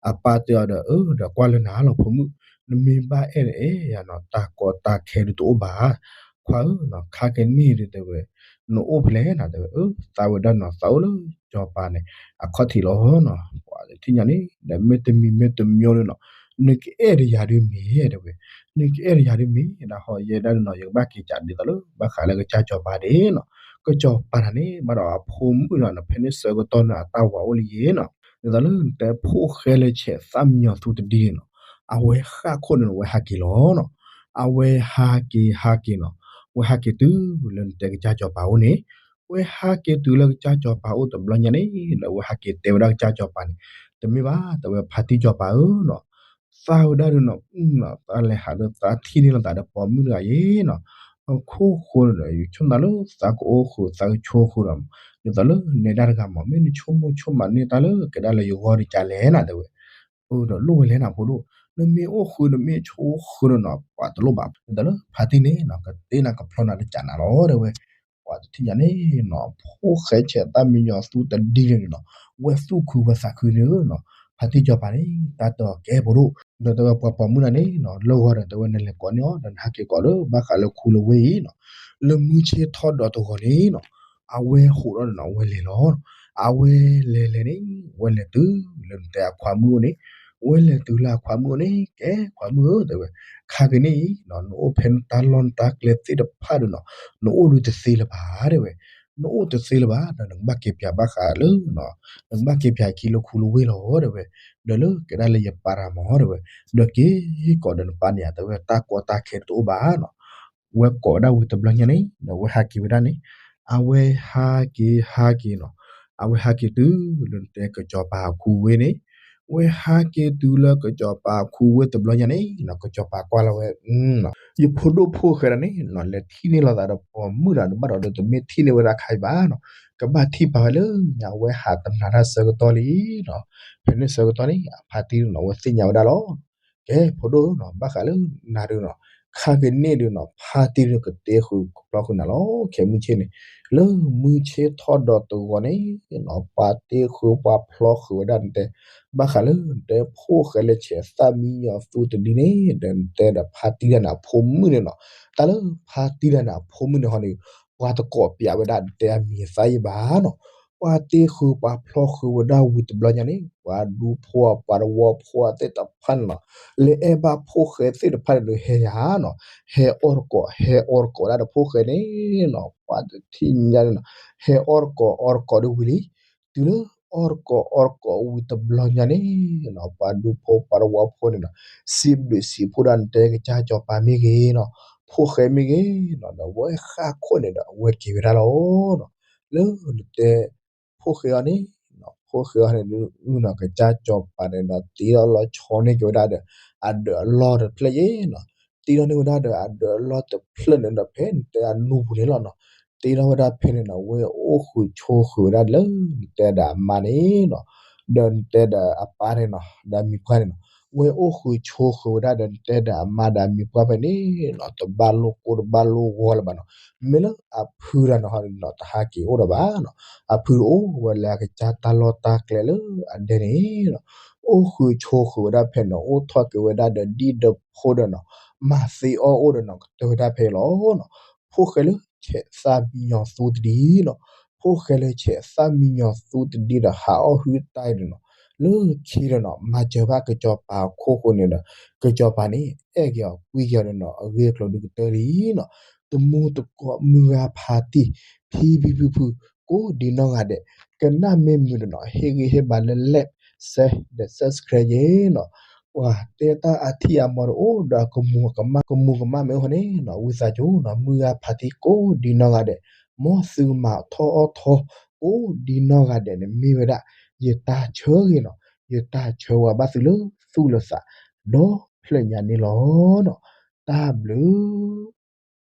အပၢ်တဲအီၤဒီး အၢ ဒီးကွၢ်လၢနၤလီၤဖိမုၣ် နမ့ၢ်ဘၣ်အဲၣ်ဒီးအဲၣ်ယၤနီၤ တၢ်ကီတၢ်ခဲဒုးတအိၣ်ဘၣ် ခွါဧၢနီၤ ခါကန့ၣ်ဒုးတဲဝဲ နအိၣ်ဖဲလဲၣ်နီၤ တဲဝဲ အၢ သးဝဲဒၣ်နီၤ သးအိၣ်လၢစီၤပၤန့ၣ် အခီၣ်ထံးလီၤနီၤ. ပှၤတထံၣ်ညါန့ၣ် ဒီးမ့တမံၤမ့တမံၤန့ၣ်နီၤ နကအဲၣ်ဒီးယၤဒုးမ့ၢ်တဲဝဲ နကအဲၣ်ဒီးယၤဒုးမ့ၢ်ဒၣ်ဟီ ယဲဒၣ်နီၤ ယကဘၣ်က့ၤကးဒ်သိးလၢ ဘၣ်ဃးလၢကစၢ်စီၤပၤဒၣ်နီၤ ကစၢ်စီၤပၤတဂၤန့ၣ် ဘၣ်ဒီးအဖိမုၣ်နီၤ ဖဲန့ၣ်ဆၢကတီၢ်န့ၣ် အတၢ်ဝၤအိၣ်လံယဲနီၤ ဒ်သိးလၢနတဲဖိၣ်ဃဲလၢဆဲးသၣ်မံညီၤသူတဒံန့ၣ်နီၤ အဝဲဃၣ်ခိၣ်န့ၣ်နီၤ အဝဲဟးက့ၤလီၤနီၤ. အဝဲဟးက့ၤဟးက့ၤနီၤ အဝဲဟးက့ၤတုၤလၢနတဲကစၢ်စီၤပၤအိၣ်န့ၣ် အဝဲဟးက့ၤတုၤလၢကစၢ်စီၤပၤအိၣ်တဘျီညါန့ၣ် ဒီးအဝဲဟးက့ၤတဲဝဲဒၣ်ကစၢ်စီၤပၤန့ၣ် တမ့ၢ်ဘၣ် တဲဝဲဖါတံၢ်စီၤပၤဧၢနီၤ သးဝဲဒၣ်ဒုးနီၤ သးလဲၤဟးဒီးသးထံၣ်န့ၢ်လိာ်သးဒီးပိာ်မုၣ်တဂၤအံၤနီၤ အခိၣ်ဃိဒီး ယဆိကမိၣ်လၢသးကအိၣ်ဃုာ်သးကဆိၣ်ဃုာ်ဒီး ဒ်သိးလၢနဲဒၣ်တဂၤမး မ့ၢ်နဆိကမိၣ်ဆိကမးန့ၢ်တၢ်လၢကဒါလၢယဂီၢ်တကးလဲၣ်နီၤ တဲဝဲ အၢ ဒီးလိၣ်ဝဲလဲၣ်နၤဖိဒိၣ် နမ့ၢ်အိၣ်ဃုာ်နမ့ၢ်ဆိၣ်ဃုာ်ဒီးနီၤ ပှၤတလိၣ်ဘၣ် ဒ်သိးလၢဖါတံၢ်န့ၣ်နီၤ ကတ့နၤကဖျီနၤတကးနၤလီၤ တဲဝဲ ပှၤတထံၣ်ညါန့ၣ်နီၤ ဖိၣ်ဃဲဆဲးသၣ်မံညီၤသူတဒံန့ၣ်နီၤ ဝဲသူၣ်ခုဝဲသးခုန့ၣ်နီၤ ဖါတံၢ်စီၤပၤန့ၣ် တၢ်တဲအီၤကဲဖိဒိၣ် ဒီးတဲဝဲပှၤပိာ်မုၣ်တဂၤန့ၣ်နီၤ လၢဂီၤဒီးတဲဝဲနလဲၤကိးန့ၢ်အီၤ ဒီးနဟးက့ၤကိးလၢဘၣ်ဃးလၢခူလၢဝ့ၢ်အံၤနီၤ လၢမုၢ်ဆ့ၣ်ထီၣ်ဒီးတဂီၤန့ၣ်နီၤ အဝဲဟးထီၣ်ဒီးနီၤ အဝဲလဲၤလီၤ အဝဲလဲၤလဲၤန့ၣ် ဝဲလဲၤတုၤလၢနတဲအခွါမုၣ်အိၣ်န့ၣ် ဝဲလဲၤတုၤလၢအခွါမုၣ်အိၣ်န့ၣ် ကဲခွါမုၣ်ဧၢ တဲဝဲ ခါက့ၤန့ၣ်အံၤနီၤ နအိၣ်ဖဲနတၢ်လီၢ်နတၢ်ကျဲသ့ၣ်တဖၣ်ဒီးနီၤ နအိၣ်ဒုးတသ့လၢၤဘၣ် တဲဝဲ နအိၣ်တသ့လၢၤဘၣ် ဒီးနကဘၣ်က့ၤပၠးဘၣ်ဃးလၢ နကဘၣ်က့ၤပၠးခံလၢခူလၢဝ့ၢ်လီၤ တဲဝဲ, ဒီးလၢကဲဒၣ်လၢယပာ်တၢ်မ့ၢ် တဲဝဲ, ဒီးက့ၤကီးဒီးနပၢ်န့ၣ် တဲဝဲတၢ်ကီတၢ်ခဲတအိၣ်ဘၣ်နီၤ. ဝဲကိးဝဲဒၣ်ဝံၤတဘျီညါန့ၣ် ဒီးဝဲဟးက့ၤဝဲဒၣ်န့ၣ် အဝဲဟးက့ၤဟးက့ၤနီၤ, အဝဲဟးက့ၤတုၤလၢနတဲကစီၤပၤခူဝ့ၢ်န့ၣ်, ဝဲဟးက့ၤတုၤလၢကစီၤပၤခူဝ့ၢ်တဘျီညါန့ၣ်နီၤ ကစီၤပၤကွၢ်လီၤဝဲ ယဖိဒိၣ်ဖိၣ်ဃဲဒၣ်န့ၣ်နီၤ လဲၤထံၣ်န့ၢ်လိာ်သးဒီးပိာ်မုၣ်ဒီး နဘၣ်ဒီးတမ့ၢ်ထံၣ်န့ၢ်ဝဲဒၣ်ခါအံၤဘၣ်နီၤ, ကဘၣ်ထံၣ်ပာ်ဝဲလၢညါ အဝဲဟးတနၤတၢ်ဆၢကတီၢ်လံနီၤ. ဖဲန့ၣ်ဆၢကတီၢ်န့ၣ် အဖါတံၢ်နီၤ အဝဲသ့ၣ်ညါဝဲဒၣ်လီၤ. ကဲဖိဒိၣ်နီၤ ဘၣ်ဃးလၢနၤဒုနီၤ ခါကန့ၢ်ဒုနီၤ ဖါတံၢ်ဒုကတ့ဃုာ်ဖျီဃုာ်နၤလီၤ ခဲမုၢ်ဆ့ၣ်န့ၣ်, လၢမုၢ်ဆ့ၣ်ထီၣ်ဒီးတဂီၤန့ၣ်နီၤ ပှၤတ့ဃုာ်ပှၤဖျီဃုာ်ဝဲဒၣ်နတဲ, ဘၣ်ဃးလၢနတဲဖိၣ်ဃဲလၢဆဲးသၣ်မံညီၤသူတဒုန့ၣ် ဒီးနတဲဒီးဖါတံၢ်ဒၣ်န့ၣ်အဖိမုၣ်န့ၣ်နီၤ, တၢ်လၢဖါတံၢ်ဒၣ်န့ၣ်အဖိမုၣ်န့ၣ်ဟီန့ၣ် ပှၤတကိးပၠးဝဲဒၣ်နတဲအမံၤအသၣ်ယံၤဘၣ်နီၤ. ပှၤတ့ဃုာ်ပှၤဖျီဃုာ်ဝဲဒၣ်ဝံၤတဘျီညါန့ၣ် ပှၤဒူဖိပှၤတဝီဖိသ့ၣ်တဖၣ်န့ၣ်နီၤ လၢအဲၣ်ဘၣ်ဖိၣ်ဃဲသ့ၣ်တဖၣ်န့ၣ်ဒီးဟဲယၤနီၤ, ဟဲအီၣ်တကိး ဟဲအီတကိးဒၣ်ဒီးဖိၣ်ဃဲန့ၣ်နီၤ ပှၤတထံၣ်ညါန့ၣ်နီၤ ဟဲအီၣ်တကိးအီတကိးဒီးဝံၤလံ တုၤလၢအီၣ်တကိးအီတကိးဝံၤတဘျီညါန့ၣ်နီၤ ပှၤဒူဖိပှၤတဝီဖိန့ၣ်နီၤ စံးဘျုးစံးဖှိၣ်ဒၣ်နတဲကစၢ်စီၤပၤမ့ၢ်ဂ့ၤနီၤ ဖိၣ်ဃဲမ့ၢ်ဂ့ၤနီၤ ဒီးဝဲဃၣ်ခိၣ်န့ၣ်ဒီး အဝဲက့ၤဝဲဒၣ်လီၤနီၤ. လၢနတဲ ဖိၣ်ဃဲအံၤန့ၣ် ဖိၣ်ဃဲအံၤန့ၣ် နီၤ ကစၢ်စီၤပၤန့ၣ်ဒီး တ့ထီၣ်လီၤဆီန့ၢ်က့ၤဝဲဒၣ်ဒီး အဒၢးအလီၢ်တဖျၢၣ်ယဲနီၤ, တ့ထီၣ်န့ၢ်ဝဲဒၣ်ဒီးအဒၢးအလီၢ်တဖျၢၣ်န့ၣ်ဒီး ဖဲနတဲအနူပူၤန့ၣ်လီၤနီၤ, တ့ထီၣ်ဝဲဒၣ်ဖဲန့ၣ်နီၤ ဝဲအိၣ်ဃုာ်ဆိးဃုာ်ဝဲဒၣ်လၢနတဲဒီးအမါန့ၣ်နီၤ, ဒီးနတဲဒီးအပၢ်န့ၣ်နီၤ ဒီးအမံၤပှၢ်န့ၣ်နီၤ, ဝဲအိၣ်ဃုာ်ဆိးဃုာ်ဝဲဒၣ်ဒီးနတဲဒီးအမါဒီးအမံၤပှၢ်ဖဲန့ၣ်နီၤ တဘၣ်လိၣ်ကိၢ်တဘၣ်လိၣ်ဂီၤလၢၤဘၣ်နီၤ, မ့ၢ်လၢအဖုဒီးနီၤဟီန့ၣ်နီၤ တဟးက့ၤအိၣ်ဒီးဘၣ်နီၤ, အဖုအိၣ်ဝဲလၢအကစၢ်တၢ်လီၢ်တၢ်ကျဲလၢအဒဲန့ၣ်နီၤ, အိၣ်ဃုာ်ဆိးဃုာ်ဝဲဒၣ်ဖဲန့ၣ် အိၣ်ထီၣ်က့ၤဝဲဒၣ်ဒီးဒံၣ်ဒီးဖိဒီးနီၤ, မၤသ့အီၣ်အိၣ်ဒီးနီၤ ကတၢၢ်ဝဲဒၣ်ဖဲအံၤလီၤနီၤ, ဖိၣ်ဃဲလၢဆဲးသၣ်မံညီၤသူတဒံနီၤ, ဖိၣ်ဃဲလၢဆဲးသၣ်မံညီၤသူတဒံဒီးဟးအီၣ်ဟုတၢ်အံၤန့ၣ်နီၤ, လၢခံဒီးနီၤ မၤစၢၤဘၣ်ကစီၤပၤအခိၣ်ဃိန့ၣ်ဒီး ကစီၤပၤန့ၣ် အဲၣ်က့ၤအီၤကွံက့ၤအီၤဒီးနီၤ အဂ့ၢ်အကျိၤဒုကတၢၢ်လံနီၤ, တမူတကိးမုၢ်ဂၤဖးတံၢ် ဖံဖံဖုဖု ကိးဒံနီၢ်ဂၤဒဲး, ကနၣ်မ့ၢ်မုာ်ဒီးနီၤ ဟ့ၣ်ဂံၢ်ဟ့ၣ်ဘါလၢ like share ဒီး subscribe ယဲနီၤ, ပှၤတဲတၢ်အထံၣ်အမီၤဒီးအိၣ်ဒီး ကမူၤကမၣ်မ့ၢ်အိၣ်ဃိန့ၣ်နီၤ ဝံသးစူၤနီၤ မုၢ်ဂၤဖးတံၢ်ကိးဒံနီၢ်ဂၤဒဲး, မ်သုကမၤထီၣ်အီၣ်ထီ ကိးဒံနီၢ်ဂၤဒဲးန့ၣ် မ့ၢ်ဝဲဒၣ် ယတၢ်ဆၢဂ့ၤနီၤ ယတၢ်ဆၢဝါဘၣ်သုလၢသူၣ်လၢသး ဒီဖျၢၣ်ညါန့ၣ်လီၤနီၤ, တၢ်ဘျုး